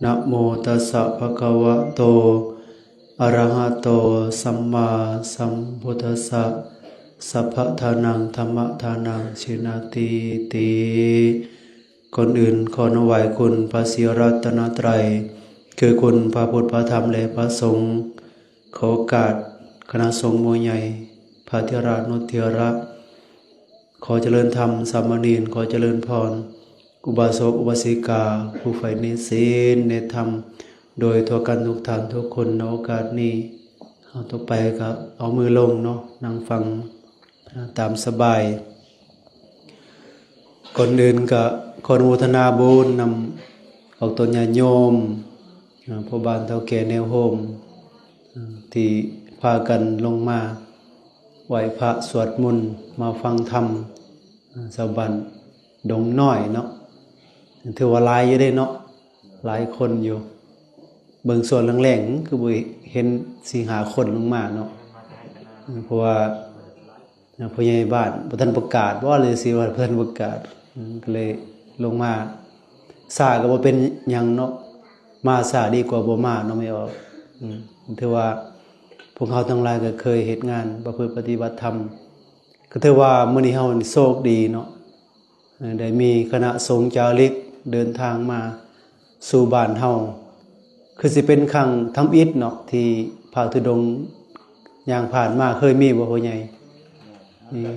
ນະໂມຕັດສະ ພະຄະວະໂຕ ອະຣະຫະໂຕ ສຳມາສຳພຸດທັດສະ ສັບພະທານັງ ທຳມະທານັງ ຊິນະຕິຕິ. ກ່ອນອື່ນ ຂໍນອບໄຫວ້ຄຸນພະສີລັດຕະນະໄຕ ຄືຄຸນພະພຸດ ພະທຳ ແລະ ພະສົງ. ຂໍໂອກາດຄະນະສົງໝູ່ໃຫຍ່ ພະເຖລະນຸເຖລະ ຂໍຈະເລີນທຳ ສາມະເນນ ຂໍຈະເລີນພອນ ອຸບາສົກ ອຸບາສິກາ ຜູ້ໃຝ່ໃນສິນໃນທຳ ໂດຍທົ່ວກັນທຸກທ່ານທຸກຄົນໃນໂອກາດນີ້. ເອົາ ຕໍ່ໄປກໍເອົາມືລົງເນາະ ນັ່ງຟັງ ອາ ຕາມສະບາຍ. ກ່ອນອື່ນກໍຂໍອະນຸໂມທະນາບຸນນຳອອກຕົນຍາດໂຍມ ອາ ພໍ່ບ້ານເຖົ້າແກ່ແນວໂຮມ ອາ ທີ່ພາກັນລົງມາໄຫວ້ພະສວດມົນ ມາຟັງທຳ ອາ ຊາວບ້ານດົງນ້ອຍເນາະ ຖືວ່າຫຼາຍຢູ່ເດ້ເນາະ ຫຼາຍຄົນຢູ່. ເບິ່ງຊ່ວງແລງໆ ຄືບໍ່ເຫັນສີ່ຫ້າຄົນລົງມາເນາະ ເພາະວ່າ ນະ ຜູ້ໃຫຍ່ບ້ານບໍ່ທັນປະກາດບໍ ຫຼືຊິວ່າບໍ່ທັນປະກາດ ອືມ ກໍເລີຍລົງມາຊ້າກໍບໍ່ເປັນຫຍັງເນາະ ມາຊ້າດີກວ່າບໍ່ມາເນາະ ແມ່ອອກ. ອືມ ຖືວ່າພວກເຮົາທັງຫຼາຍກໍເຄີຍເຮັດງານປະພຶດປະຕິບັດທຳ ກໍຖືວ່າມື້ນີ້ເຮົາໂຊກດີເນາະ ເອີ ໄດ້ມີຄະນະສົງຈາລິກເດີນທາງມາສູ່ບ້ານເຮົາ ຄືຊິເປັນຄັ້ງທຳອິດເນາະ ທີ່ພະທຸດົງຍ່າງຜ່ານມາ. ເຄີຍມີບໍ່ພໍ່ໃຫຍ່? ນີ້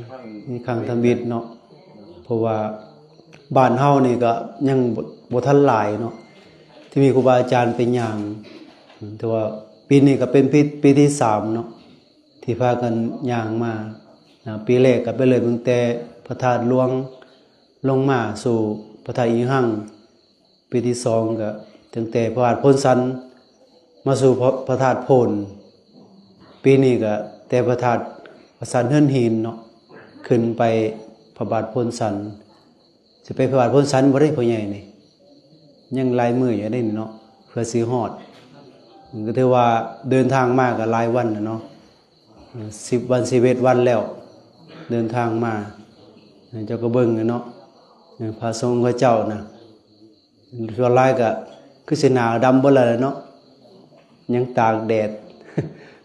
ນີ້ຄັ້ງທຳອິດເນາະ ເພາະວ່າບ້ານເຮົານີ້ກໍຍັງບໍ່ ບໍ່ທັນຫຼາຍເນາະ ທີ່ມີຄູບາອາຈານໄປຍ່າງ. ແຕ່ວ່າປີນີ້ກໍເປັນປີ ປີທີສາມເນາະ ທີ່ພາກັນຍ່າງມາ ນະ ປີແລກກໍໄປເລີ່ມຕັ້ງແຕ່ພະທາດຫຼວງລົງມາສູ່ພະທາດອີງຮັງ, ປີທີສອງກໍຕັ້ງແຕ່ພະທາດໂພນສັນມາສູ່ພະ ພະທາດໂພນ, ປີນີ້ກໍແຕ່ພະທາດ ພະທາດເຮືອນຫີນເນາະ ຂຶ້ນໄປພະບາດໂພນສັນ. ຊິໄປພະບາດໂພນສັນບໍ່ໄດ້ ພໍ່ໃຫຍ່ນີ້ ຍັງຫຼາຍມື້ຢູ່ເດ້ນີ້ເນາະ ເພື່ອຊິຮອດ. ກໍຖືວ່າເດີນທາງມາກໍຫຼາຍວັນແລ້ວເນາະ ສິບວັນ ສິບເອັດວັນແລ້ວ ເດີນທາງມາ. ເຈົ້າກໍເບິ່ງເນາະ ພະສົງຂະເຈົ້ານະ ສ່ວນຫຼາຍກໍຄືຊິໜ້າດຳເບິດແລ້ວເນາະ ຍັງຕາກແດດ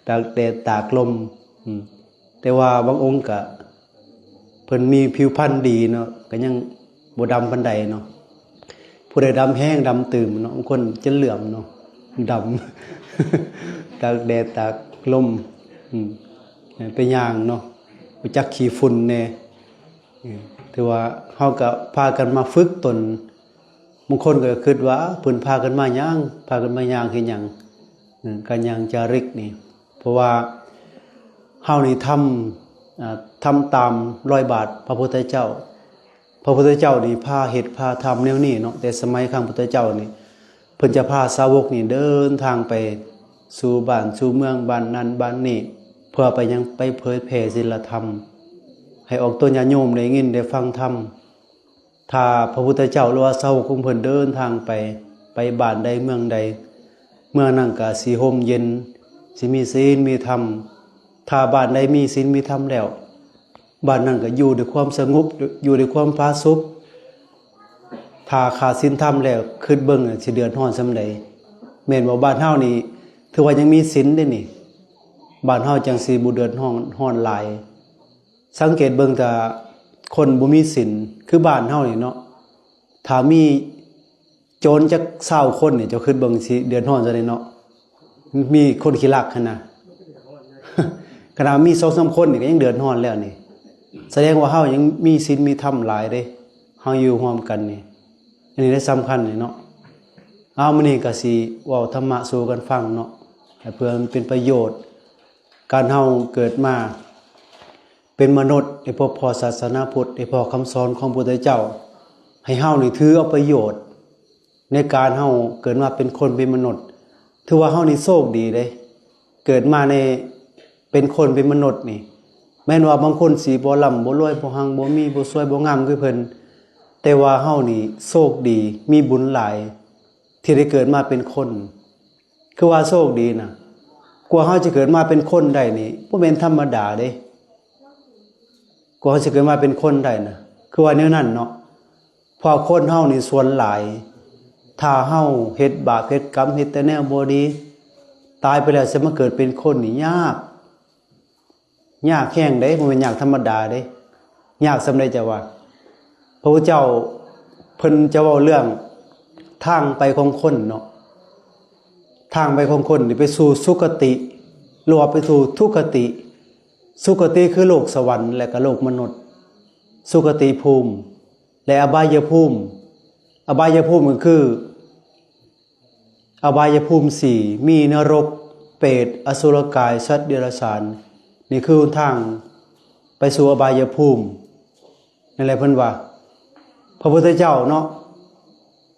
ຕາກແດດຕາກລົມ. ອືມ ແຕ່ວ່າບາງອົງກະເພິ່ນມີຜິວພັນດີເນາະ ກະຍັງບໍ່ດຳປານໃດເນາະ. ຜູ້ໃດດຳແຮງດຳຕື່ມເນາະ ບາງຄົນຈົນເຫຼື້ອມເນາະ ດຳ ຕາກແດດຕາກລົມ. ອືມ ໄປຍ່າງເນາະ ຮູ້ຈັກຂີ້ຝຸ່ນແດ່. ອືມ ຖືວ່າເຮົາກະພາກັນມາຝຶກຕົນ. ບາງຄົນກໍຄິດວ່າ ເພິ່ນພາກັນມາຍ່າງ ພາກັນມາຍ່າງເຮັດຫຍັງ? ເອີ ການຍ່າງຈາລິກນີ້ ເພາະວ່າເຮົານີ້ທຳ ອາ ທຳຕາມລອຍບາດພະພຸດທະເຈົ້າ. ພະພຸດທະເຈົ້ານີ້ພາເຮັດພາທຳແນວນີ້ເນາະ ແຕ່ສະໄໝຄັ້ງພຸດທະເຈົ້ານີ້ ເພິ່ນຈະພາສາວົກນີ້ເດີນທາງໄປສູ່ບ້ານສູ່ເມືອງ ບ້ານນັ້ນບ້ານນີ້ ເພື່ອໄປຫຍັງ? ໄປເຜີຍແຜ່ສິນລະທຳ ໃຫ້ອອກຕົນຍາດໂຍມໄດ້ຍິນໄດ້ຟັງທຳ. ຖ້າພະພຸດທະເຈົ້າ ຫຼືວ່າສາວົກຂອງເພິ່ນເດີນທາງໄປ ໄປບ້ານໃດເມືອງໃດ ເມືອງນັ້ນກະຊິຮົ່ມເຢັນ ຊິມີສິນມີທຳ. ຖ້າບ້ານໃດມີສິນມີທຳແລ້ວ ບ້ານນັ້ນກະຢູ່ດ້ວຍຄວາມສະຫງົບ ຢູ່ດ້ວຍຄວາມຜາສຸກ. ຖ້າຂາດສິນທຳແລ້ວ ຄິດເບິ່ງຊິເດືອດຮ້ອນສ່ຳໃດ ແມ່ນບໍ່? ບ້ານເຮົານີ້ຖືວ່າຍັງມີສິນເດ້ນີ້ ບ້ານເຮົາຈັ່ງຊິບໍ່ເດືອດຮ້ອນ ຮ້ອນຫຼາຍ. ສັງເກດເບິ່ງ ຖ້າຄົນບໍ່ມີສິນ ຄືບ້ານເຮົານີ້ເນາະ ຖ້າມີໂຈນຈັກຊາວຄົນນີ້ ເຈົ້າຄິດເບິ່ງຊິເດືອດຮ້ອນສ່ຳໃດເນາະ. ມີຄົນຂີ້ລັກຫັ້ນນະ ຂະໜາດມີສອງສາມຄົນນີ້ກໍຍັງເດືອດຮ້ອນແລ້ວນີ້ ສະແດງວ່າເຮົາຍັງມີສິນມີທຳຫຼາຍເດ້ ເຮົາຢູ່ຮ່ວມກັນນີ້ ອັນນີ້ແຫຼະສຳຄັນນີ້ເນາະ. ເອົາ ມື້ນີ້ກໍຊິເວົ້າທຳມະສູ່ກັນຟັງເນາະ ໃຫ້ເພື່ອມັນເປັນປະໂຫຍດ. ການເຮົາເກີດມາເປັນມະນຸດ ໄດ້ພົບພໍ້ສາສະໜາພຸດ ໄດ້ພໍ້ຄຳສອນຂອງພຸດທະເຈົ້າ ໃຫ້ເຮົານີ້ຖືເອົາປະໂຫຍດ ໃນການເຮົາເກີດມາເປັນຄົນເປັນມະນຸດ. ຖືວ່າເຮົານີ້ໂຊກດີເດ້ ເກີດມາໃນ ເປັນຄົນເປັນມະນຸດນີ້ ແມ່ນວ່າບາງຄົນຊິບໍ່ລ່ຳບໍ່ລວຍ ບໍ່ຮັ່ງບໍ່ມີ ບໍ່ສວຍບໍ່ງາມຄືເພິ່ນ ແຕ່ວ່າເຮົານີ້ໂຊກດີ ມີບຸນຫຼາຍ ທີ່ໄດ້ເກີດມາເປັນຄົນ. ຄືວ່າໂຊກດີນະ ກວ່າເຮົາຈະເກີດມາເປັນຄົນໄດ້ນີ້ ບໍ່ແມ່ນທຳມະດາເດ້ ກວ່າເຮົາຈະເກີດມາເປັນຄົນໄດ້ນະ ຄືວ່າແນວນັ້ນເນາະ. ເພາະຄົນເຮົານີ້ສ່ວນຫຼາຍ ຖ້າເຮົາເຮັດບາບເຮັດກຳ ເຮັດແຕ່ແນວບໍ່ດີ, ຕາຍໄປແລ້ວຊິມາເກີດເປັນຄົນນີ້ຍາກ, ຍາກແຮງເດ້, ບໍ່ແມ່ນຍາກທຳມະດາເດ້, ຍາກສ່ຳໃດເຈົ້າວ່າ? ພະພຸດທະເຈົ້າເພິ່ນຈະເວົ້າເລື່ອງທາງໄປຂອງຄົນເນາະ, ທາງໄປຂອງຄົນນີ້ໄປສູ່ສຸຄະຕິ ຫຼືວ່າໄປສູ່ທຸກຄະຕິ. ສຸຄະຕິຄືໂລກສະຫວັນ ແລະກະໂລກມະນຸດ, ສຸຄະຕິພູມ ແລະອະບາຍະພູມ. ອະບາຍະພູມກໍຄື ອະບາຍະພູມສີ່ ມີນະລົກ, ເປດ, ອະສຸລະກາຍ, ສັດເດຍລະສານ. ນີ້ຄືຫົນທາງໄປສູ່ອະບາຍະພູມ. ນັ້ນແຫຼະເພິ່ນວ່າ ພະພຸດທະເຈົ້າເນາະ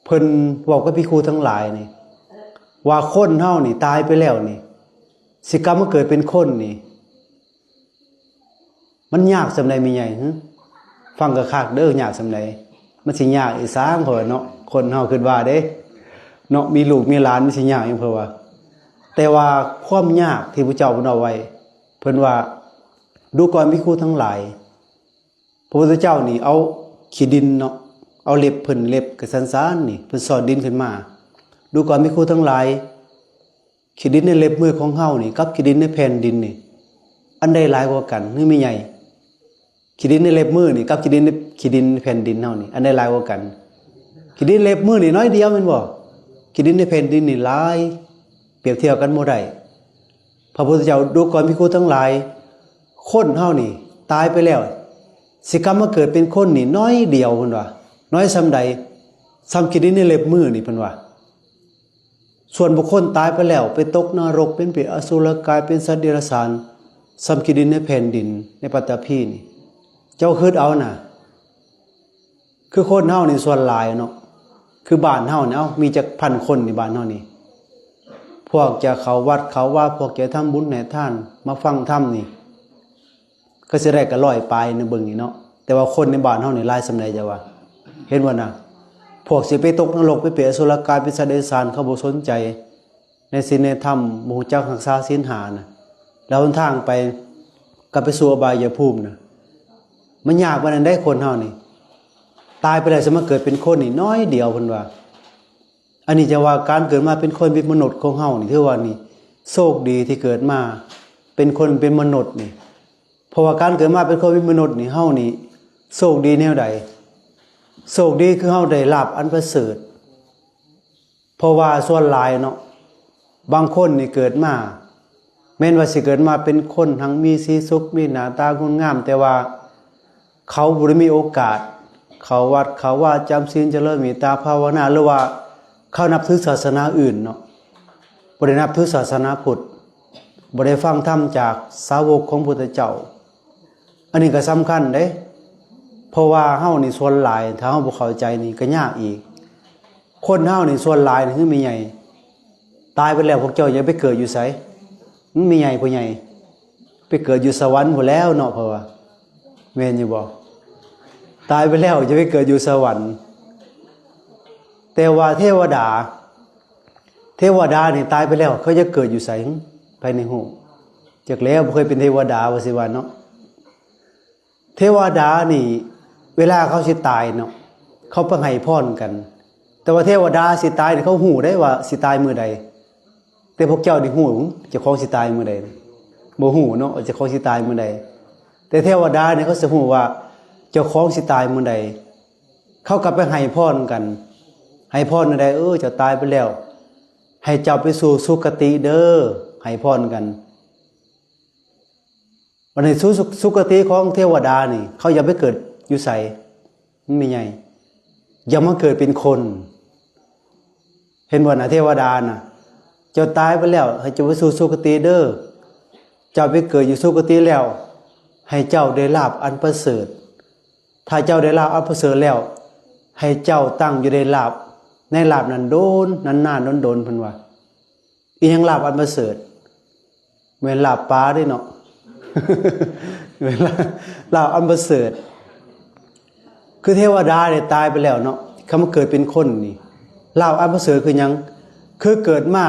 ເພິ່ນເວົ້າກັບພິກຂຸທັງຫຼາຍນີ້ ວ່າຄົນເຮົານີ້ຕາຍໄປແລ້ວນີ້ ຊິກັບມາເກີດເປັນຄົນນີ້ ມັນຍາກສ່ຳໃດແມ່ໃຫຍ່? ຫຶ ຟັງຄັກໆເດີ, ຍາກສ່ຳໃດ? ມັນຊິຍາກອີ່ຫຍັງ ຂ້ອຍວ່າເນາະ, ຄົນເຮົາຄິດວ່າເດ້ເນາະ, ມີລູກມີຫຼານມັນຊິຍາກຫຍັງ ເພິ່ນວ່າ. ແຕ່ວ່າຄວາມຍາກທີ່ພະເຈົ້າເພິ່ນເວົ້າໄວ້ ເພິ່ນວ່າ ດູກ່ອນພິກຂຸທັງຫຼາຍ, ພະພຸດທະເຈົ້ານີ້ເອົາຂີ້ດິນເນາະ, ເອົາເລັບເພິ່ນ, ເລັບກະສັນໆນີ້ ເພິ່ນຊອດດິນຂຶ້ນມາ. ດູກ່ອນພິກຂຸທັງຫຼາຍ, ຂີ້ດິນໃນເລັບມືຂອງເຮົານີ້ ກັບຂີ້ດິນໃນແຜ່ນດິນນີ້ ອັນໃດຫຼາຍກວ່າກັນ ຫຼືແມ່ໃຫຍ່? ຂີ້ດິນໃນເລັບມືນີ້ ກັບຂີ້ດິນໃນ, ຂີ້ດິນໃນແຜ່ນດິນເຮົານີ້ ອັນໃດຫຼາຍກວ່າກັນ? ຂີ້ດິນເລັບມືນີ້ນ້ອຍດຽວແມ່ນບໍ່? ຂີ້ດິນໃນແຜ່ນດິນນີ້ຫຼາຍ, ປຽບທຽບກັນບໍ່ໄດ້. ພະພຸດທະເຈົ້າ ດູກ່ອນພິກຂຸທັງຫຼາຍ, ຄົນເຮົານີ້ຕາຍໄປແລ້ວ ຊິກັບມາເກີດເປັນຄົນນີ້ນ້ອຍດຽວ ເພິ່ນວ່າ. ນ້ອຍສ່ຳໃດ? ສ່ຳຂີ້ດິນໃນເລັບມືນີ້ ເພິ່ນວ່າ. ສ່ວນບຸກຄົນຕາຍໄປແລ້ວ ໄປຕົກນະລົກ ເປັນເປດອະສຸລະກາຍ ເປັນສັດເດຍລະສານ ສ່ຳຂີ້ດິນໃນແຜ່ນດິນ ໃນປັດຕະພີນີ້. ເຈົ້າຄິດເອົານະ, ຄືຄົນເຮົານີ້ສ່ວນຫຼາຍເນາະ, ຄືບ້ານເຮົານີ້ ເອົ້າ ມີຈັກພັນຄົນໃນບ້ານເຮົານີ້? ພວກຈະເຂົ້າວັດເຂົ້າວາ ພວກຈະທຳບຸນໃຫ້ທານ ມາຟັງທຳນີ້ ກໍຊິໄດ້ກໍຮ້ອຍປາຍໃນເບິ່ງນີ້ເນາະ. ແຕ່ວ່າຄົນໃນບ້ານເຮົານີ້ຫຼາຍສ່ຳໃດເຈົ້າວ່າ? ເຫັນບໍ່ນະ? ພວກຊິໄປຕົກນະລົກ ໄປເປດອະສຸລະກາຍ ເປັນສັດເດຍລະສານ ເຂົາບໍ່ສົນໃຈໃນສິນໃນທຳ, ບໍ່ຮູ້ຈັກຮັກສາສິນຫ້ານະ. ແລ້ວຫົນທາງໄປ ກໍໄປສູ່ອະບາຍຍະພູມນະ. ມັນຍາກປານນັ້ນໃດ໋ ຄົນເຮົານີ້. ຕາຍໄປແລ້ວຊິມາເກີດເປັນຄົນນີ້ນ້ອຍດຽວ ເພິ່ນວ່າ. ອັນນີ້ຈະວ່າການເກີດມາເປັນຄົນເປັນມະນຸດຂອງເຮົານີ້ ຖືວ່ານີ້ໂຊກດີທີ່ເກີດມາເປັນຄົນເປັນມະນຸດນີ້. ເພາະວ່າການເກີດມາເປັນຄົນເປັນມະນຸດນີ້ ເຮົານີ້ໂຊກດີແນວໃດ? ໂຊກດີຄືເຮົາໄດ້ລາບອັນປະເສີດ. ເພາະວ່າສ່ວນຫຼາຍເນາະ ບາງຄົນນີ້ເກີດມາ ແມ່ນວ່າຊິເກີດມາເປັນຄົນຮັ່ງມີສີສຸກ ມີໜ້າຕາງົດງາມ ແຕ່ວ່າ ເຂົາບໍ່ໄດ້ມີໂອກາດເຂົ້າວັດເຂົ້າວາ ຈຳສິນ ຈະເລີນເມດຕາພາວະນາ ຫຼືວ່າເຂົານັບຖືສາສະໜາອື່ນເນາະ, ບໍ່ໄດ້ນັບຖືສາສະໜາພຸດ, ບໍ່ໄດ້ຟັງທຳຈາກສາວົກຂອງພຸດທະເຈົ້າ. ອັນນີ້ກໍສຳຄັນເດ້, ເພາະວ່າເຮົານີ້ສ່ວນຫຼາຍ ຖ້າເຮົາບໍ່ເຂົ້າໃຈນີ້ກໍຍາກອີກ. ຄົນເຮົານີ້ສ່ວນຫຼາຍນີ້ ຄືແມ່ໃຫຍ່ ຕາຍໄປແລ້ວ ພວກເຈົ້າຢາກໄປເກີດຢູ່ໃສ? ແມ່ໃຫຍ່ ພໍ່ໃຫຍ່ ໄປເກີດຢູ່ສະຫວັນພຸ້ນແລ້ວເນາະ ເຂົາວ່າ. ແມ່ນຢູ່ບໍ່? ຕາຍໄປແລ້ວຈະໄປເກີດຢູ່ສະຫວັນ. ແຕ່ວ່າເທວະດາ, ເທວະດານີ້ຕາຍໄປແລ້ວ ເຂົາຈະເກີດຢູ່ໃສ? ໃຜໃນຮູ້? ຈັກແລ້ວ ບໍ່ເຄີຍເປັນເທວະດາ ວ່າຊິວ່າເນາະ. ເທວະດານີ້ ເວລາເຂົາຊິຕາຍເນາະ ເຂົາໄປໃຫ້ພອນກັນ. ແຕ່ວ່າເທວະດາຊິຕາຍນີ້ ເຂົາຮູ້ໄດ້ວ່າຊິຕາຍມື້ໃດ. ແຕ່ພວກເຈົ້ານີ້ຮູ້ ເຈົ້າຂອງຊິຕາຍມື້ໃດ? ບໍ່ຮູ້ເນາະ ເຈົ້າຂອງຊິຕາຍມື້ໃດ. ແຕ່ເທວະດານີ້ ເຂົາຊິຮູ້ວ່າເຈົ້າຂອງຊິຕາຍມື້ໃດ. ເຂົາກໍໄປໃຫ້ພອນກັນ. ໃຫ້ພອນແນວໃດ? ເອີ ເຈົ້າຕາຍໄປແລ້ວ ໃຫ້ເຈົ້າໄປສູ່ສຸຄະຕິເດີ. ໃຫ້ພອນກັນ. ບັດນີ້ສຸ ສຸຄະຕິຂອງເທວະດານີ້ ເຂົາຢາກໄປເກີດຢູ່ໃສ? ແມ່ໃຫຍ່ ຢາກມາເກີດເປັນຄົນ. ເຫັນບໍ່ນະ ເທວະດານະ, ເຈົ້າຕາຍໄປແລ້ວ ໃຫ້ເຈົ້າໄປສູ່ສຸຄະຕິເດີ. ເຈົ້າໄປເກີດຢູ່ສຸຄະຕິແລ້ວ ໃຫ້ເຈົ້າໄດ້ລາບອັນປະເສີດ. ຖ້າເຈົ້າໄດ້ລາບອັນປະເສີດແລ້ວ ໃຫ້ເຈົ້າຕັ້ງຢູ່ໃນລາບ, ໃນລາບນັ້ນໂດນ, ນານໆ ດົນໆ ເພິ່ນວ່າ. ອີຫຍັງລາບອັນປະເສີດ? ແມ່ນລາບປາເດ້ເນາະ. ແມ່ນລາບ ລາບອັນປະເສີດ. ຄືເທວະດາໄດ້ຕາຍໄປແລ້ວເນາະ, ເຂົ້າມາເກີດເປັນຄົນນີ້ ລາບອັນປະເສີດຄືຫຍັງ? ຄືເກີດມາ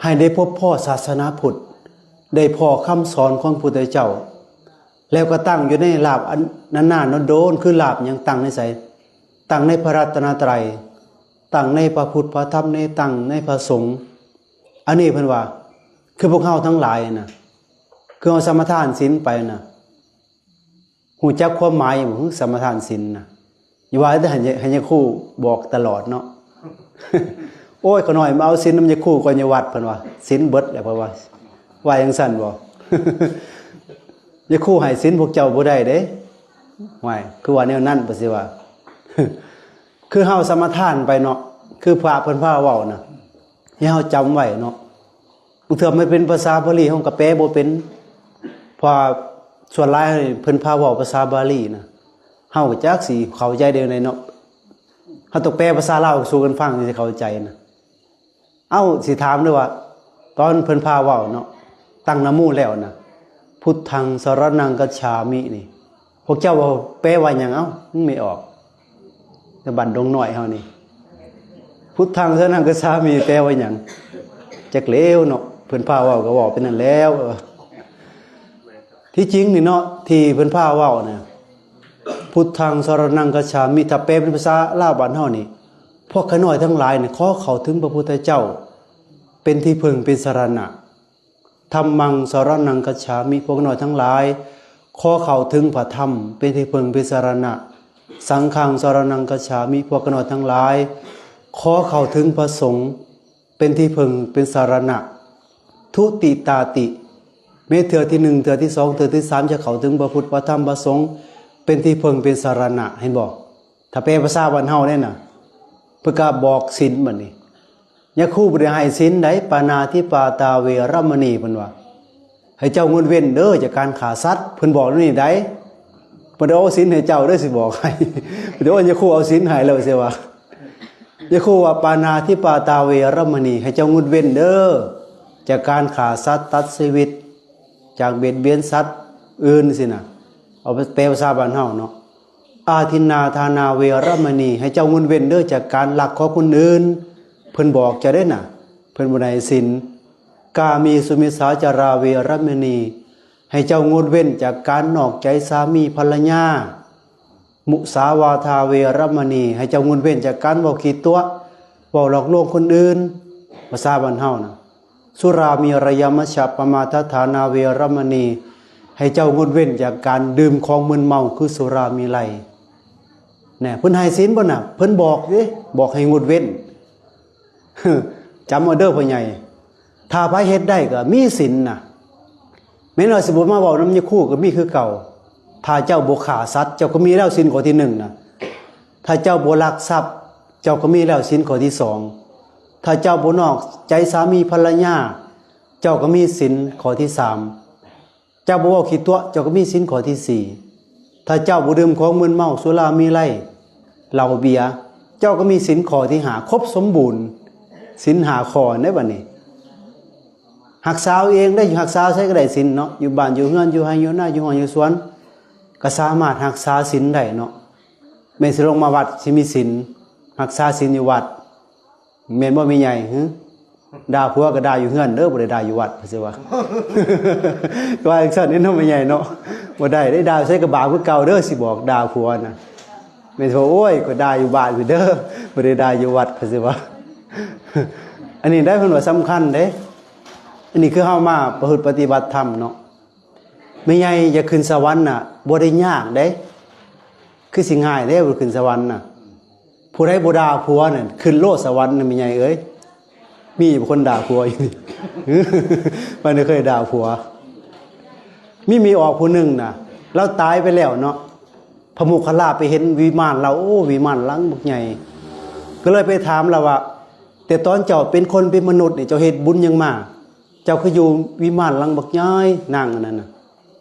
ໃຫ້ໄດ້ພົບພໍ້ສາສະໜາພຸດ, ໄດ້ພໍ້ຄຳສອນຂອງພຸດທະເຈົ້າ, ແລ້ວກໍຕັ້ງຢູ່ໃນລາບອັນນານໆ ດົນໆ. ຄືລາບຫຍັງ? ຕັ້ງໃນໃສ? ຕັ້ງໃນພະລັດຕະນະໄຕ. ຕັ້ງໃນພະພຸດພະທຳ ໃນ ຕັ້ງໃນພະສົງ. ອັນນີ້ເພິ່ນວ່າ ຄືພວກເຮົາທັງຫຼາຍນະ ຄືເຮົາສະມາທານສິນໄປນະ ຮູ້ຈັກຄວາມໝາຍບໍ່? ສະມາທານສິນນະ ຢ່າວ່າແຕ່ໃຫ້ ໃຫ້ຍາຄູບອກຕະຫຼອດເນາະ. ໂອ້ຍ ຂ້ານ້ອຍມາເອົາສິນນຳຍາຄູກ່ອນຢູ່ວັດ ເພິ່ນວ່າ ສິນເບິດແລ້ວ ເພິ່ນວ່າ ວ່າຈັ່ງຊັ້ນບໍ່? ຍາຄູໃຫ້ສິນພວກເຈົ້າບໍ່ໄດ້ເດ້. ຫ້ວຍ ຄືວ່າແນວນັ້ນ ປະຊິວ່າ ຄືເຮົາສະມາທານໄປເນາະ ຄືພະເພິ່ນພາເວົ້ານະ ໃຫ້ເຮົາຈຳໄວ້ເນາະ. ບາງເທື່ອມັນເປັນພາສາບາລີ ເຮົາກໍແປບໍ່ເປັນ ເພາະວ່າສ່ວນຫຼາຍເພິ່ນພາເວົ້າພາສາບາລີນະ ເຮົາກໍຈັກຊິເຂົ້າໃຈໄດ້ແນວໃດເນາະ. ເຮົາຕ້ອງແປພາສາລາວສູ່ກັນຟັງ ຈຶ່ງຊິເຂົ້າໃຈນະ. ເອົ້າ ຊິຖາມເດີວ່າ ຕອນເພິ່ນພາເວົ້າເນາະ ຕັ້ງນະໂມແລ້ວນະ ພຸດທັງສະຣະນັງກັດສາມິນີ້ ພວກເຈົ້າເວົ້າແປວ່າຫຍັງ? ເອົ້າ ມັນບໍ່ອອກ ແຕ່ບ້ານດົງນ້ອຍເຮົານີ້ ພຸດທັງສະຣະນັງກັດສາມິ ແປວ່າຫຍັງ? ຈັກແລ້ວເນາະ ເພິ່ນພາເວົ້າກໍເວົ້າໄປນັ້ນແລ້ວ. ທີ່ຈິງນີ້ເນາະ ທີ່ເພິ່ນພາເວົ້ານະ ພຸດທັງສະຣະນັງກັດສາມິ ຖ້າແປເປັນພາສາລາວບ້ານເຮົານີ້ ພວກຂ້ານ້ອຍທັງຫຼາຍນີ້ ຂໍເຂົ້າເຖິງພະພຸດທະເຈົ້າເປັນທີ່ເພິ່ງເປັນສະລະນະ. ທຳມັງສະຣະນັງກັດສາມິ ພວກຂ້ານ້ອຍທັງຫຼາຍ ຂໍເຂົ້າເຖິງພະທຳເປັນທີ່ເພິ່ງເປັນສະລະນະ. ສັງຄັງສະຣະນັງກັດສາມິ ພວກຂ້ານ້ອຍທັງຫຼາຍ ຂໍເຂົ້າເຖິງພະສົງເປັນທີ່ເພິ່ງເປັນສະລະນະ. ທຸຕິຕາຕິ ແມ່ນເທື່ອທີໜຶ່ງ ເທື່ອທີສອງ ເທື່ອທີສາມ ຈະເຂົ້າເຖິງພະພຸດ ພະທຳ ພະສົງເປັນທີ່ເພິ່ງເປັນສະລະນະ. ເຫັນບໍ່? ຖ້າແປພາສາບ້ານເຮົາເດ້ນະ ເພິ່ນກໍບອກສິນບັດນີ້ ຍາຄູບໍ່ໄດ້ໃຫ້ສິນໃດ໋ ປານາທິປາຕາເວລະມະນີ ເພິ່ນວ່າ ໃຫ້ເຈົ້າງົດເວັ້ນເດີຈາກການຂ້າສັດ ເພິ່ນບອກແນວນີ້ໃດ໋. ບໍ່ໄດ້ເອົາສິນໃຫ້ເຈົ້າເດີ ຊິບອກໃຫ້ ບໍ່ໄດ້ເອົາ ຍາຄູເອົາສິນໃຫ້ແລ້ວຊິວ່າ ຍາຄູວ່າ ປານາທິປາຕາເວລະມະນີ ໃຫ້ເຈົ້າງົດເວັ້ນເດີຈາກການຂ້າສັດ ຕັດຊີວິດ ຈາກບຽດບຽນສັດອື່ນຊີ້ນະ. ເອົາໄປແປພາສາບ້ານເຮົາເນາະ ອາທິນນາທານາເວລະມະນີ ໃຫ້ເຈົ້າງົດເວັ້ນເດີຈາກການລັກຂອງຄົນອື່ນ ເພິ່ນບອກເຈົ້າເດ້ນະ ເພິ່ນບໍ່ໄດ້ໃຫ້ສິນ. ກາເມສຸມິດສາຈາລາເວລະມະນີ ໃຫ້ເຈົ້າງົດເວັ້ນຈາກການນອກໃຈສາມີພັນລະຍາ. ມຸສາວາທາເວລະມະນີ ໃຫ້ເຈົ້າງົດເວັ້ນຈາກການເວົ້າຂີ້ຕົວະ ເວົ້າຫຼອກລວງຄົນອື່ນ ພາສາບ້ານເຮົານະ. ສຸລາເມລະຍະມັດຊະປະມາທັດຖານາເວລະມະນີ ໃຫ້ເຈົ້າງົດເວັ້ນຈາກການດື່ມຂອງມຶນເມົາຄືສຸລາເມໄລ. ແນ່ ເພິ່ນໃຫ້ສິນບໍ່ນະ? ເພິ່ນບອກເດ້ ບອກໃຫ້ງົດເວັ້ນ. ຈຳເອົາເດີພໍ່ໃຫຍ່ ຖ້າໃຜເຮັດໄດ້ກໍມີສິນນະ. ແມ່ນວ່າຊິບໍ່ມາເວົ້ານຳຍາຄູກໍມີຄືເກົ່າ. ຖ້າເຈົ້າບໍ່ຂ້າສັດ ເຈົ້າກໍມີແລ້ວສິນຂໍ້ທີໜຶ່ງນະ. ຖ້າເຈົ້າບໍ່ລັກຊັບ ເຈົ້າກໍມີແລ້ວສິນຂໍ້ທີສອງ. ຖ້າເຈົ້າບໍ່ນອກໃຈສາມີພັນລະຍາ ເຈົ້າກໍມີສິນຂໍ້ທີສາມ. ເຈົ້າບໍ່ເວົ້າຂີ້ຕົວະ ເຈົ້າກໍມີສິນຂໍ້ທີສີ່. ຖ້າເຈົ້າບໍ່ດື່ມຂອງມຶນເມົາ ສຸລາເມໄລ ເຫຼົ້າເບຍ ເຈົ້າກໍມີສິນຂໍ້ທີຫ້າ ຄົບສົມບູນ ສິນຫ້າຂໍ້ໃນບັດນີ້. ຮັກສາເອົາເອງໄດ້ ຢູ່ຮັກສາໃສກໍໄດ້ສິນເນາະ ຢູ່ບ້ານຢູ່ເຮືອນ ຢູ່ໄຮ່ຢູ່ນາ ຢູ່ຮ້ານຢູ່ສວນ ກໍສາມາດຮັກສາສິນໄດ້ເນາະ. ແມ່ນຊິລົງມາວັດ ຊິມີສິນ ຮັກສາສິນຢູ່ວັດ ແມ່ນບໍ່ແມ່ໃຫຍ່? ຫື ດ່າຜົວກໍດ່າຢູ່ເຮືອນເດີ ບໍ່ໄດ້ດ່າຢູ່ວັດ ເພິ່ນຊິວ່າ ວ່າຈັ່ງຊັ້ນເດ້ເນາະແມ່ໃຫຍ່ເນາະ. ບໍ່ໄດ້ເດ້ ດ່າໃສກໍບາບຄືເກົ່າເດີ ຊິບອກດ່າຜົວນະ. ແມ່ນຊິວ່າ ໂອ້ຍ ຂ້ອຍດ່າຢູ່ບ້ານພຸ້ນເດີ ບໍ່ໄດ້ດ່າຢູ່ວັດ ເພິ່ນຊິວ່າ. ອັນນີ້ໄດ໋ ເພິ່ນວ່າສຳຄັນເດ້. ອັນນີ້ຄືເຮົາມາປະພຶດປະຕິບັດທຳເນາະ. ແມ່ໃຫຍ່ຢາກຂຶ້ນສະຫວັນນະ ບໍ່ໄດ້ຍາກເດ້ ຄືຊິງ່າຍເດ້ ບໍ່ຂຶ້ນສະຫວັນນະ. ຜູ້ໃດບໍ່ດ່າຜົວນັ້ນ ຂຶ້ນໂລດສະຫວັນນະແມ່ໃຫຍ່ເອີຍ. ມີບໍ່ຄົນດ່າຜົວຢູ່ນີ້? ມັນເຄີຍດ່າຜົວ. ມີແມ່ອອກຜູ້ໜຶ່ງນະ ລາວຕາຍໄປແລ້ວເນາະ. ພະໂມກຄະລາໄປເຫັນວິມານລາວ ໂອ້ ວິມານຫຼັງບັກໃຫຍ່ ກໍເລີຍໄປຖາມລາວວ່າ ແຕ່ຕອນເຈົ້າເປັນຄົນເປັນມະນຸດນີ້ ເຈົ້າເຮັດບຸນຫຍັງມາ? ເຈົ້າຄືຢູ່ວິມານຫຼັງບັກໃຫຍ່ ນາງອັນນັ້ນນະ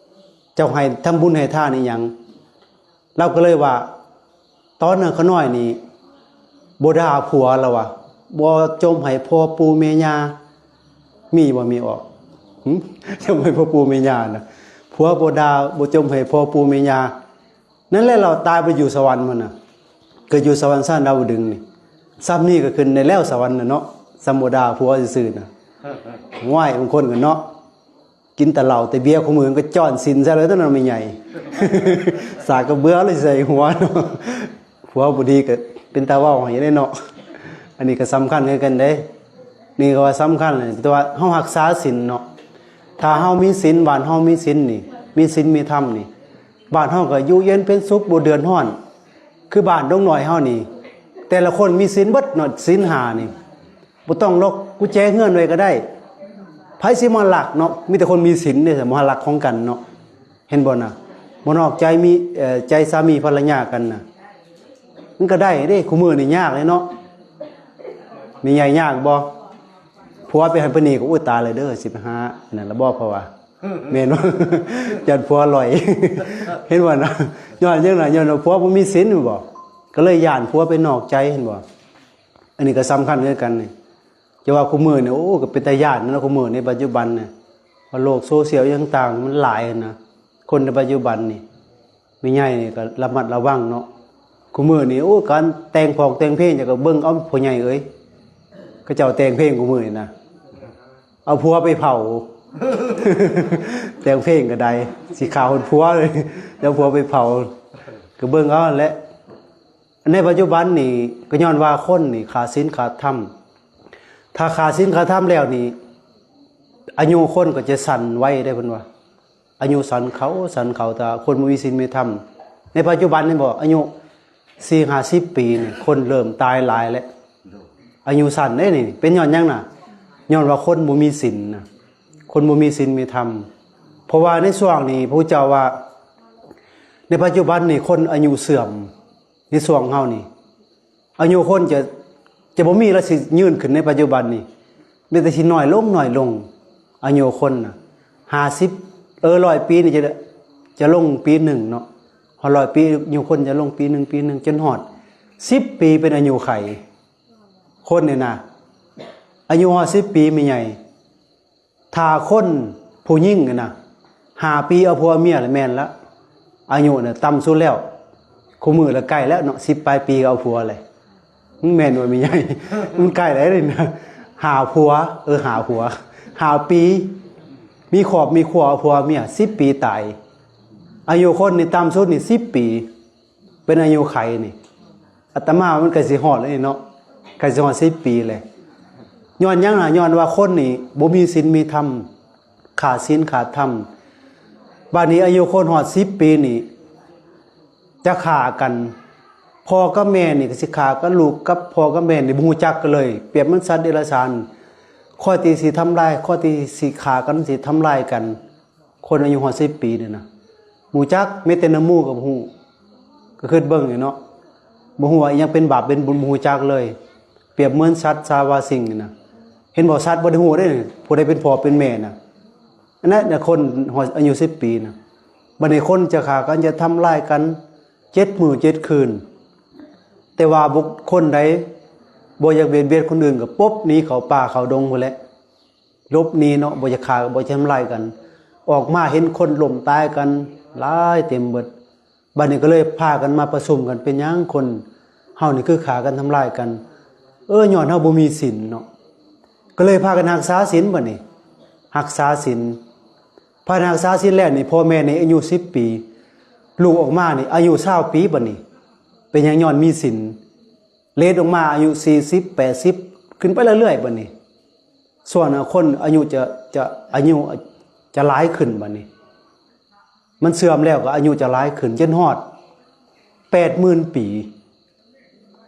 ເຈົ້າໃຫ້ທຳບຸນໃຫ້ທານອີ່ຫຍັງ? ລາວກໍເລີຍວ່າ ຕອນນັ້ນຂ້ານ້ອຍນີ້ບໍ່ດ່າຜົວ ລາວວ່າ ບໍ່ຈົ່ມໃຫ້ພໍ່ປູ່ແມ່ຍ່າ. ມີບໍ່ ມີອອກ? ຫຶ ຈົ່ມໃຫ້ພໍ່ປູ່ແມ່ຍ່ານະ ຜົວບໍ່ດ່າ ບໍ່ຈົ່ມໃຫ້ພໍ່ປູ່ແມ່ຍ່າ. ນັ້ນແຫຼະ ລາວຕາຍໄປຢູ່ສະຫວັນພຸ້ນນະ ເກີດຢູ່ສະຫວັນຊັ້ນດາວດຶງນີ້. ຊ່ຳນີ້ກໍຂຶ້ນໄດ້ແລ້ວສະຫວັນນະເນາະ ຊ່ຳບໍ່ດ່າຜົວຊື່ໆນະ. ໂອ້ຍ ບາງຄົນກໍເນາະ ກິນແຕ່ເຫຼົ້າແຕ່ເບຍ ຄູ່ມື້ກໍຈ້ອນສິນໃສ່ເລີຍຕົວນັ້ນແມ່ໃຫຍ່ ສາກກະເບືອເລີຍໃສ່ຫົວເນາະ. ຜົວບໍ່ດີກໍເປັນຕາເວົ້າໃຫ້ເດ້ເນາະ. ອັນນີ້ກໍສຳຄັນຄືກັນເດ້ ນີ້ກໍວ່າສຳຄັນແຫຼະ ແຕ່ວ່າເຮົາຮັກສາສິນເນາະ ຖ້າເຮົາມີສິນ ບ້ານເຮົາມີສິນນີ້ ມີສິນມີທຳນີ້ ບ້ານເຮົາກໍຢູ່ເຢັນເປັນສຸກ ບໍ່ເດືອດຮ້ອນ ຄືບ້ານດົງນ້ອຍເຮົານີ້ ແຕ່ລະຄົນມີສິນເບິດເນາະ ສິນຫ້ານີ້ ບໍ່ຕ້ອງລັອກກຸນແຈເຮືອນໄວ້ກໍໄດ້ ໃຜຊິມາລັກເນາະ ມີແຕ່ຄົນມີສິນເດ້ ມາລັກຂອງກັນເນາະ ເຫັນບໍ່ນະ ບໍ່ນອກໃຈມີ ເອີ ໃຈສາມີພັນລະຍາກັນນະ ມັນກໍໄດ້ເດ້ ຄູ່ມື້ນີ້ຍາກເດ້ເນາະ ແມ່ໃຫຍ່ຍາກບໍ່? ຜົວໄປຫັ້ນໄປນີ້ກໍ ໂອ້ຍ ຕາຍແລ້ວເດີ ຊິໄປຫາອັນນັ້ນລະບໍ່ ເພາະວ່າ ແມ່ນບໍ່? ຢ້ານຜົວລ່ອຍ ເຫັນບໍ່ນະ ຍ້ອນຫຍັງນະ ຍ້ອນວ່າຜົວບໍ່ມີສິນແມ່ນບໍ່? ກໍເລີຍຢ້ານຜົວໄປນອກໃຈ ເຫັນບໍ່? ອັນນີ້ກໍສຳຄັນຄືກັນນີ້ ຈະວ່າຄູ່ມື້ນີ້ ໂອ້ ກໍເປັນຕາຢ້ານເນາະ ຄູ່ມື້ໃນປັດຈຸບັນນະ ວ່າໂລກໂຊຊຽວອີ່ຫຍັງຕ່າງໆ ມັນຫຼາຍຫັ້ນນະ ຄົນໃນປັດຈຸບັນນີ້ ແມ່ໃຫຍ່ນີ້ກໍລະມັດລະວັງເນາະ ຄູ່ມື້ນີ້ ໂອ້ ການແຕ່ງພ້ອງແຕ່ງເພງ ເຈົ້າກໍເບິ່ງເອົາ ພໍ່ໃຫຍ່ເອີຍ ເຂົາເຈົ້າແຕ່ງເພງຄູ່ມື້ນີ້ນະ ເອົາຜົວໄປເຜົາ ແຕ່ງເພງກໍໄດ້ ຊິຂ້າຮອດຜົວເລີຍ ເອົາຜົວໄປເຜົາ ກໍເບິ່ງເອົາຫັ້ນແຫຼະ. ໃນປັດຈຸບັນນີ້ກໍຍ້ອນວ່າຄົນນີ້ຂາດສິນຂາດທຳ ຖ້າຂາດສິນຂາດທຳແລ້ວນີ້ ອາຍຸຄົນກໍຈະສັ້ນໄວເດ້ເພິ່ນວ່າ ອາຍຸສັ້ນເຂົ້າ ສັ້ນເຂົ້າ ຖ້າຄົນບໍ່ມີສິນມີທຳ ໃນປັດຈຸບັນນີ້ບໍ່ ອາຍຸສີ່ຫ້າສິບປີນີ້ ຄົນເລີ່ມຕາຍຫຼາຍແລ້ວ ອາຍຸສັ້ນເດ້ນີ້ ເປັນຍ້ອນຫຍັງນະ? ຍ້ອນວ່າຄົນບໍ່ມີສິນນະ ຄົນບໍ່ມີສິນມີທຳ ເພາະວ່າໃນຊ່ວງນີ້ ພະເຈົ້າວ່າ ໃນປັດຈຸບັນນີ້ ຄົນອາຍຸເສື່ອມ ໃນຊ່ວງເຮົານີ້ ອາຍຸຄົນຈະ ຈະບໍ່ມີລະ ຊິຍືນຂຶ້ນໃນປັດຈຸບັນນີ້ ມີແຕ່ຊິນ້ອຍລົງ ນ້ອຍລົງ ອາຍຸຄົນນະ ຫ້າສິບ ເອີ ຮ້ອຍປີນີ້ຈະ ຈະລົງປີໜຶ່ງເນາະ ຮອດຮ້ອຍປີ ອາຍຸຄົນຈະລົງປີໜຶ່ງ ປີໜຶ່ງ ຈົນຮອດສິບປີເປັນອາຍຸໄຂ ຄົນນີ້ນະ ອາຍຸຮອດສິບປີ ແມ່ໃຫຍ່ ຖ້າຄົນຜູ້ຍິງຫັ້ນນະ ຫ້າປີເອົາຜົວເອົາເມຍລະແມ່ນລະ ອາຍຸນະຕ່ຳສຸດແລ້ວ ຄູ່ມື້ລະໃກ້ແລ້ວເນາະ ສິບປາຍປີກໍເອົາຜົວແລ້ວ ມັນແມ່ນບໍ່ແມ່ໃຫຍ່? ມັນໃກ້ແລ້ວນີ້ນະ ຫ້າຜົວ ເອີ ຫ້າຜົວ ຫ້າປີ ມີຄອບມີຄົວ ເອົາຜົວເອົາເມຍ ສິບປີຕາຍ ອາຍຸຄົນນີ້ຕ່ຳສຸດນີ້ສິບປີ ເປັນອາຍຸໄຂນີ້ ອາດຕະມາວ່າມັນໃກ້ຊິຮອດແລ້ວນີ້ເນາະ ໃກ້ຊິຮອດສິບປີແລ້ວ ຍ້ອນຫຍັງນະ? ຍ້ອນວ່າຄົນນີ້ບໍ່ມີສິນມີທຳ ຂາດສິນຂາດທຳ ບາດນີ້ອາຍຸຄົນຮອດສິບປີນີ້ ຈະຂ້າກັນ ພໍ່ກັບແມ່ນີ້ກໍຊິຂ້າກັນ ລູກກັບພໍ່ກັບແມ່ນີ້ບໍ່ຮູ້ຈັກກັນເລີຍ ປຽບເໝືອນສັດເດຍລະສານ ຄອຍທີ່ຊິທຳລາຍ ຄອຍທີ່ຊິຂ້າກັນ ຊິທຳລາຍກັນ ຄົນອາຍຸຮອດສິບປີນີ້ນະ ຮູ້ຈັກ ແມ້ແຕ່ນຳໝູ່ກໍບໍ່ຮູ້ ກໍຄິດເບິ່ງນີ້ເນາະ ບໍ່ຮູ້ວ່າອີ່ຫຍັງເປັນບາບເປັນບຸນ ບໍ່ຮູ້ຈັກເລີຍ ປຽບເໝືອນສັດຊາວາສິ່ງນີ້ນະ ເຫັນບໍ່? ສັດບໍ່ໄດ້ຮູ້ເດ້ ຜູ້ໃດເປັນພໍ່ເປັນແມ່ນະ ອັນນັ້ນນະ ຄົນຮອດອາຍຸສິບປີນະ ບັດນີ້ຄົນຈະຂ້າກັນ ຈະທຳລາຍກັນເຈັດມື້ເຈັດຄືນ ແຕ່ວ່າບຸກຄົນໃດບໍ່ຢາກບຽດບຽນຄົນອື່ນ ກໍປົບໜີເຂົ້າປ່າເຂົ້າດົງພຸ້ນແຫຼະ ຫຼົບໜີເນາະ ບໍ່ຢາກຂ້າ ບໍ່ຢາກທຳລາຍກັນ ອອກມາເຫັນຄົນລົ້ມຕາຍກັນຫຼາຍເຕັມເບິດ ບັດນີ້ກໍເລີຍພາກັນມາປະຊຸມກັນ ເປັນຫຍັງຄົນເຮົານີ້ຄືຂ້າກັນທຳລາຍກັນ? ເອີ ຍ້ອນເຮົາບໍ່ມີສິນເນາະ ກໍເລີຍພາກັນຮັກສາສິນ ບັດນີ້ຮັກສາສິນ ພາກັນຮັກສາສິນແລ້ວນີ້ ພໍ່ແມ່ນີ້ອາຍຸສິບປີ ລູກອອກມານີ້ອາຍຸຊາວປີ ບັດນີ້ເປັນຫຍັງ? ຍ້ອນມີສິນ ເລດອອກມາອາຍຸສີ່ສິບ ແປດສິບ ຂຶ້ນໄປເລື້ອຍໆ ບັດນີ້ ສ່ວນ ອາ ຄົນອາຍຸຈະ ຈະ ອາຍຸຈະຫຼາຍຂຶ້ນ ບັດນີ້ ມັນເສື່ອມແລ້ວກໍອາຍຸຈະຫຼາຍຂຶ້ນ ຈົນຮອດແປດໝື່ນປີ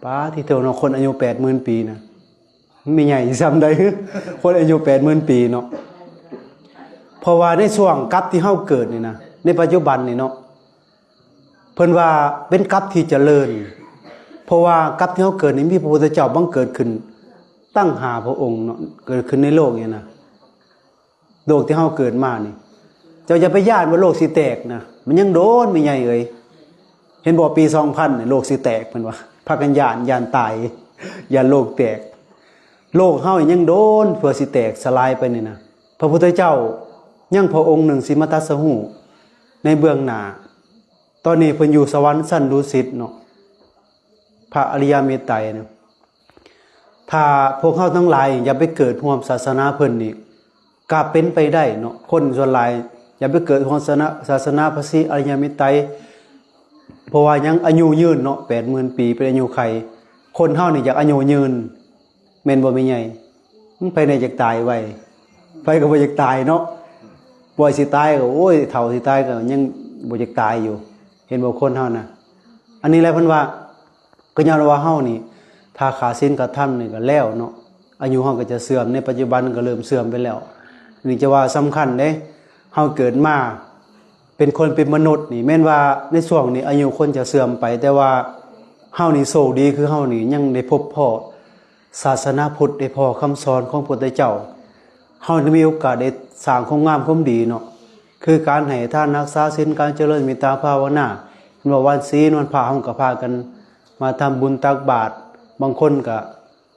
ປາດ ທີ່ເທົ່າເນາະ ຄົນອາຍຸແປດໝື່ນປີນະ ມັນມີໃຫຍ່ສ່ຳໃດ ຄົນອາຍຸແປດໝື່ນປີເນາະ ເພາະວ່າໃນຊ່ວງກັບທີ່ເຮົາເກີດນີ້ນະ ໃນປັດຈຸບັນນີ້ເນາະ ເພິ່ນວ່າເປັນກັບທີ່ຈະເລີນ ເພາະວ່າກັບທີ່ເຮົາເກີດນີ້ ມີພະພຸດທະເຈົ້າບັງເກີດຂຶ້ນຕັ້ງຫ້າພະອົງເນາະ ເກີດຂຶ້ນໃນໂລກນີ້ນະ ໂລກທີ່ເຮົາເກີດມານີ້ ເຈົ້າຢ່າໄປຢ້ານວ່າໂລກຊິແຕກນະ ມັນຍັງໂດນ ແມ່ໃຫຍ່ເອີຍ ເຫັນບໍ່? ປີສອງພັນນີ້ໂລກຊິແຕກ ເພິ່ນວ່າ ພາກັນຢ້ານ ຢ້ານຕາຍ ຢ້ານໂລກແຕກ ໂລກເຮົານີ້ຍັງໂດນເພື່ອຊິແຕກສະຫຼາຍໄປນີ້ນະ ພະພຸດທະເຈົ້າຍັງພະອົງໜຶ່ງຊິມາຕັດສະຮູ້ໃນເບື້ອງໜ້າ ຕອນນີ້ເພິ່ນຢູ່ສະຫວັນຊັ້ນດຸສິດເນາະ ພະອະລິຍະເມດໄຕນະ ຖ້າພວກເຮົາທັງຫຼາຍຢ່າໄປເກີດຮ່ວມສາສະໜາເພິ່ນນີ້ ກະເປັນໄປໄດ້ເນາະ ຄົນສ່ວນຫຼາຍຢ່າໄປເກີດຮ່ວມສາສະໜາ ສາສະໜາພະສີອະລິຍະເມດໄຕ ເພາະວ່າຍັງອາຍຸຍືນເນາະ ແປດໝື່ນປີ ເປັນອາຍຸໄຂ ຄົນເຮົານີ້ຢາກອາຍຸຍືນ ແມ່ນບໍ່ແມ່ໃຫຍ່? ໃຜແດ່ຢາກຕາຍໄວ? ໃຜກໍບໍ່ຢາກຕາຍເນາະ. ວ່າຊິຕາຍກໍ ໂອ້ຍ ເຖົ້າຊິຕາຍກໍຍັງບໍ່ຢາກຕາຍຢູ່. ເຫັນບໍ່ ຄົນເຮົານະ? ອັນນີ້ແຫຼະເພິ່ນວ່າ ກໍຍ້ອນວ່າເຮົານີ້ ຖ້າຂາດສິນຂາດທຳນີ້ກໍແລ້ວເນາະ, ອາຍຸເຮົາກໍຈະເສື່ອມ, ໃນປັດຈຸບັນກໍເລີ່ມເສື່ອມໄປແລ້ວ. ນີ້ຈະວ່າສຳຄັນເດ້, ເຮົາເກີດມາເປັນຄົນເປັນມະນຸດນີ້ ແມ່ນວ່າໃນຊ່ວງນີ້ອາຍຸຄົນຈະເສື່ອມໄປ, ແຕ່ວ່າເຮົານີ້ໂຊກດີ ຄືເຮົານີ້ຍັງໄດ້ພົບພໍ້ສາສະໜາພຸດ, ໄດ້ພໍ້ຄຳສອນຂອງພຸດທະເຈົ້າ. ເຮົາໄດ້ມີໂອກາດໄດ້ສ້າງຄວາມງາມຄວາມດີເນາະ, ຄືການໃຫ້ທານ, ຮັກສາສິນ, ການຈະເລີນເມດຕາພາວະນາ, ເຫັນວ່າວັນສິນວັນພະເຮົາກໍພາກັນມາທຳບຸນຕັກບາດ, ບາງຄົນກໍ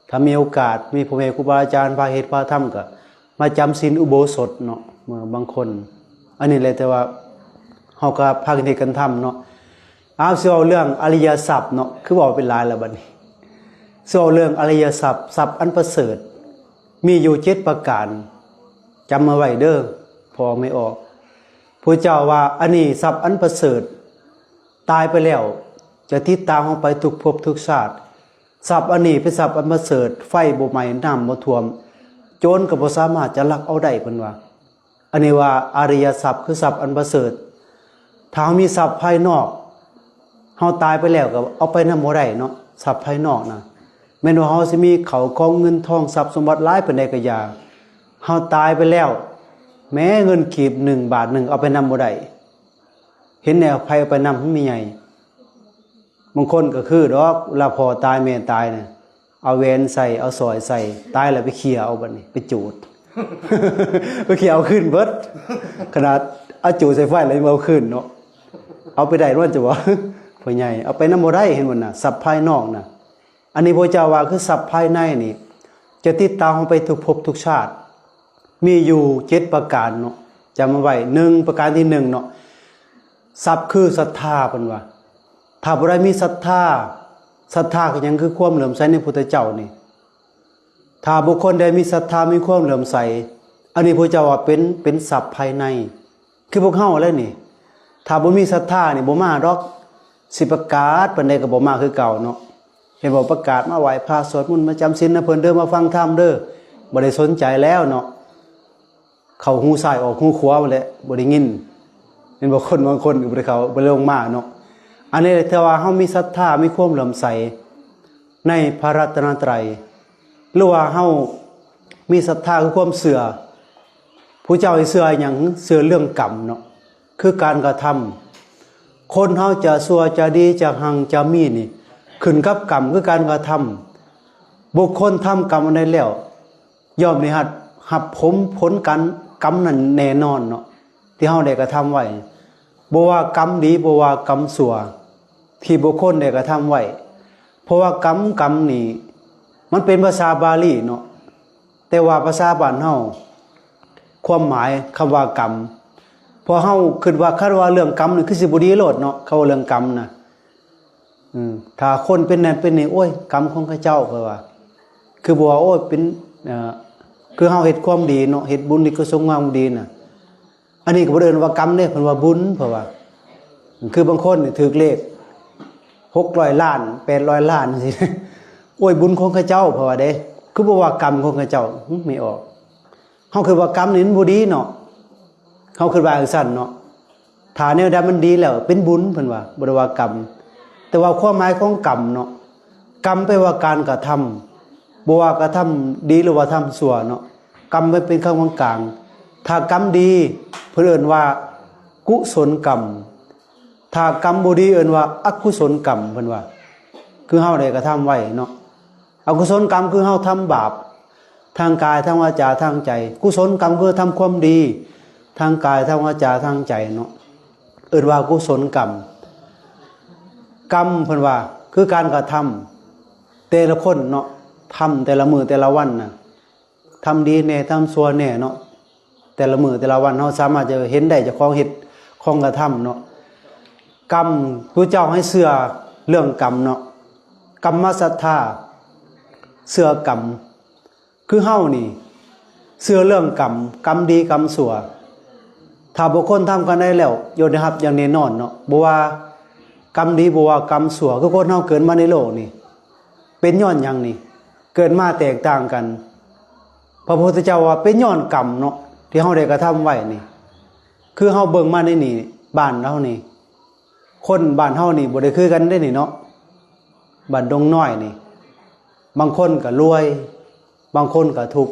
ຖ້າມີໂອກາດ ມີພໍ່ແມ່ຄູບາອາຈານພາເຮັດພາທຳ ກໍມາຈຳສິນອຸໂບສົດເນາະ, ເມື່ອບາງຄົນ ອັນນີ້ແຫຼະ ແຕ່ວ່າເຮົາກໍພາກັນເຮັດກັນທຳເນາະ. ອ້າວ ຊິເວົ້າເລື່ອງອະລິຍະຊັບເນາະ, ຄືເວົ້າເປັນຫຼາຍແລ້ວບັດນີ້. ຊິເວົ້າເລື່ອງອະລິຍະຊັບ, ຊັບອັນປະເສີດ ມີຢູ່ເຈັດປະການ, ຈຳເອົາໄວ້ເດີ້ ພໍ່ແມ່ອອກ. ພະເຈົ້າວ່າ ອັນນີ້ຊັບອັນປະເສີດ, ຕາຍໄປແລ້ວຈະຕິດຕາມເຮົາໄປທຸກພົບທຸກຊາດ. ຊັບອັນນີ້ເປັນຊັບອັນປະເສີດ, ໄຟບໍ່ໄໝ້, ນ້ຳບໍ່ຖ້ວມ, ໂຈນກໍບໍ່ສາມາດຈະລັກເອົາໄດ້, ເພິ່ນວ່າ. ອັນນີ້ວ່າອະລິຍະຊັບ ຄືຊັບອັນປະເສີດ. ຖ້າເຮົາມີຊັບພາຍນອກ, ເຮົາຕາຍໄປແລ້ວກໍເອົາໄປນຳບໍ່ໄດ້ເນາະ, ຊັບພາຍນອກນະ. ແມ່ນວ່າເຮົາຊິມີເຂົ້າຂອງເງິນທອງຊັບສົມບັດຫຼາຍປານໃດກໍຢ່າ, ເຮົາຕາຍໄປແລ້ວ, ແມ້ເງິນກີບໜຶ່ງບາດໜຶ່ງເອົາໄປນຳບໍ່ໄດ້. ເຫັນແນວໃຜເອົາໄປນຳ ແມ່ໃຫຍ່? ບາງຄົນກໍຄືດອກ, ລະພໍ່ຕາຍແມ່ຕາຍນະ, ເອົາແຫວນໃສ່, ເອົາສ້ອຍໃສ່, ຕາຍແລ້ວໄປເຂ່ຍເອົາ, ບັດນີ້ໄປຈູດ, ໄປເຂ່ຍເອົາຄືນເບິດ. ຂະໜາດເອົາຈູດໃສ່ໄຟແລ້ວຍັງບໍ່ເອົາຄືນເນາະ, ເອົາໄປໄດ້ນຳ ຈະວ່າ ພໍ່ໃຫຍ່, ເອົາໄປນຳບໍ່ໄດ້, ເຫັນບໍ່ນະ? ຊັບພາຍນອກນະ. ອັນນີ້ພະເຈົ້າວ່າຄືຊັບພາຍໃນນີ້ ຈະຕິດຕາມເຮົາໄປທຸກພົບທຸກຊາດ, ມີຢູ່ເຈັດປະການເນາະ, ຈຳເອົາໄວ້. ໜຶ່ງ ປະການທີໜຶ່ງເນາະ, ຊັບຄືສັດທາ, ເພິ່ນວ່າ. ຖ້າຜູ້ໃດມີສັດທາ, ສັດທາຄືຫຍັງ? ຄືຄວາມເຫຼື້ອມໃສໃນພຸດທະເຈົ້ານີ້. ຖ້າບຸກຄົນໃດມີສັດທາ, ມີຄວາມເຫຼື້ອມໃສ, ອັນນີ້ພະເຈົ້າວ່າເປັນ, ເປັນຊັບພາຍໃນ. ຄືພວກເຮົາແຫຼະນີ້, ຖ້າບໍ່ມີສັດທານີ້ບໍ່ມາດອກ, ຊິປະກາດປານໃດກໍບໍ່ມາຄືເກົ່າເນາະ. ເຫັນບໍ່? ປະກາດມາໄຫວ້ພະ, ສວດມົນ, ມາຈຳສິນນຳເພິ່ນເດີ້, ມາຟັງທຳເດີ້, ບໍ່ໄດ້ສົນໃຈແລ້ວເນາະ. ເຂົ້າຫູຊ້າຍອອກຫູຂວາໝົດແຫຼະ, ບໍ່ໄດ້ຍິນ. ເຫັນບໍ່? ຄົນບາງຄົນກໍບໍ່ໄດ້ເຂົ້າ, ບໍ່ໄດ້ລົງມາເນາະ. ອັນນີ້ແຫຼະ ຖ້າວ່າເຮົາມີສັດທາ, ມີຄວາມເຫຼື້ອມໃສໃນພະລັດຕະນະໄຕ, ຫຼືວ່າເຮົາມີສັດທາ ຄືຄວາມເຊື່ອ. ຜູ້ເຈົ້າໃຫ້ເຊື່ອຫຍັງ? ເຊື່ອເລື່ອງກຳເນາະ, ຄືການກະທຳ. ຄົນເຮົາຈະຊົ່ວຈະດີ, ຈະຮັ່ງຈະມີນີ້ ຂຶ້ນກັບກຳ, ຄືການກະທຳ. ບຸກຄົນທຳກຳອັນໃດແລ້ວ ຍ່ອມໄດ້ຮັບ, ຮັບຜົນ, ຜົນການກຳນັ້ນແນ່ນອນເນາະ, ທີ່ເຮົາໄດ້ກະທຳໄວ້. ບໍ່ວ່າກຳດີ, ບໍ່ວ່າກຳຊົ່ວ ທີ່ບຸກຄົນໄດ້ກະທຳໄວ້. ເພາະວ່າກຳ, ກຳນີ້ມັນເປັນພາສາບາລີເນາະ, ແຕ່ວ່າພາສາບ້ານເຮົາ ຄວາມໝາຍຄຳວ່າກຳ, ເພາະເຮົາຄິດວ່າ ຄັນວ່າເລື່ອງກຳນີ້ຄືຊິບໍ່ດີໂລດເນາະ, ເຂົາເວົ້າເລື່ອງກຳນະ. ອືມ ຖ້າຄົນເປັນນັ້ນເປັນນີ້, ໂອ້ຍ ກຳຂອງເຂົາເຈົ້າ, ເຂົາວ່າ. ຄືບໍ່ວ່າ ໂອ້ຍ ເປັນ, ເອີ, ຄືເຮົາເຮັດຄວາມດີເນາະ, ເຮັດບຸນນີ້ກໍສົມຄວາມດີນະ. ອັນນີ້ກໍບໍ່ໄດ້ເອີ້ນວ່າກຳເດ້, ເພິ່ນວ່າບຸນ, ເພິ່ນວ່າ. ຄືບາງຄົນນີ້ຖືກເລກຫົກຮ້ອຍລ້ານ, ແປດຮ້ອຍລ້ານ ຈັ່ງຊີ້. ໂອ້ຍ ບຸນຂອງເຂົາເຈົ້າ, ເພິ່ນວ່າເດ້. ຄືບໍ່ວ່າກຳຂອງເຂົາເຈົ້າ? ຫຶ ແມ່ອອກ. ເຮົາຄິດວ່າກຳນີ້ມັນບໍ່ດີເນາະ, ເຮົາຄິດວ່າຈັ່ງຊັ້ນເນາະ. ຖ້າແນວໃດມັນດີແລ້ວເປັນບຸນ, ເພິ່ນວ່າ, ບໍ່ໄດ້ວ່າກຳ. ແຕ່ວ່າຄວາມໝາຍຂອງກຳເນາະ, ກຳແປວ່າການກະທຳ, ບໍ່ວ່າກະທຳດີ ຫຼືວ່າທຳຊົ່ວເນາະ. ກຳມັນເປັນຄຳກາງໆ. ຖ້າກຳດີ ເພິ່ນເອີ້ນວ່າກຸສົນກຳ, ຖ້າກຳບໍ່ດີເອີ້ນວ່າອະກຸສົນກຳ, ເພິ່ນວ່າ. ຄືເຮົາໄດ້ກະທຳໄວ້ເນາະ. ອະກຸສົນກຳຄືເຮົາທຳບາບທາງກາຍ, ທາງວາຈາ, ທາງໃຈ. ກຸສົນກຳຄືທຳຄວາມດີທາງກາຍ, ທາງວາຈາ, ທາງໃຈເນາະ, ເອີ້ນວ່າກຸສົນກຳ. ກຳ ເພິ່ນວ່າ ຄືການກະທຳແຕ່ລະຄົນເນາະ, ທຳແຕ່ລະມື້ແຕ່ລະວັນນະ, ທຳດີແດ່ ທຳຊົ່ວແດ່ເນາະ. ແຕ່ລະມື້ແຕ່ລະວັນເຮົາສາມາດຈະເຫັນໄດ້ເຈົ້າຂອງເຮັດ ຂອງກະທຳເນາະ. ກຳ ພະເຈົ້າໃຫ້ເຊື່ອເລື່ອງກຳເນາະ, ກຳມະສັດທາ, ເຊື່ອກຳ. ຄືເຮົານີ້ເຊື່ອເລື່ອງກຳ, ກຳດີກຳຊົ່ວ. ຖ້າບຸກຄົນທຳການໃດແລ້ວ ຍ່ອມໄດ້ຮັບຢ່າງແນ່ນອນເນາະ, ບໍ່ວ່າກຳດີ ບໍ່ວ່າກຳຊົ່ວ. ຄືຄົນເຮົາເກີດມາໃນໂລກນີ້ ເປັນຍ້ອນຫຍັງນີ້? ເກີດມາແຕກຕ່າງກັນ. ພະພຸດທະເຈົ້າວ່າເປັນຍ້ອນກຳເນາະ ທີ່ເຮົາໄດ້ກະທຳໄວ້ນີ້. ຄືເຮົາເບິ່ງມາໃນນີ້ ບ້ານເຮົານີ້ ຄົນບ້ານເຮົານີ້ບໍ່ໄດ້ຄືກັນເດ້ນີ້ເນາະ. ບ້ານດົງນ້ອຍນີ້ ບາງຄົນກະລວຍ ບາງຄົນກະທຸກ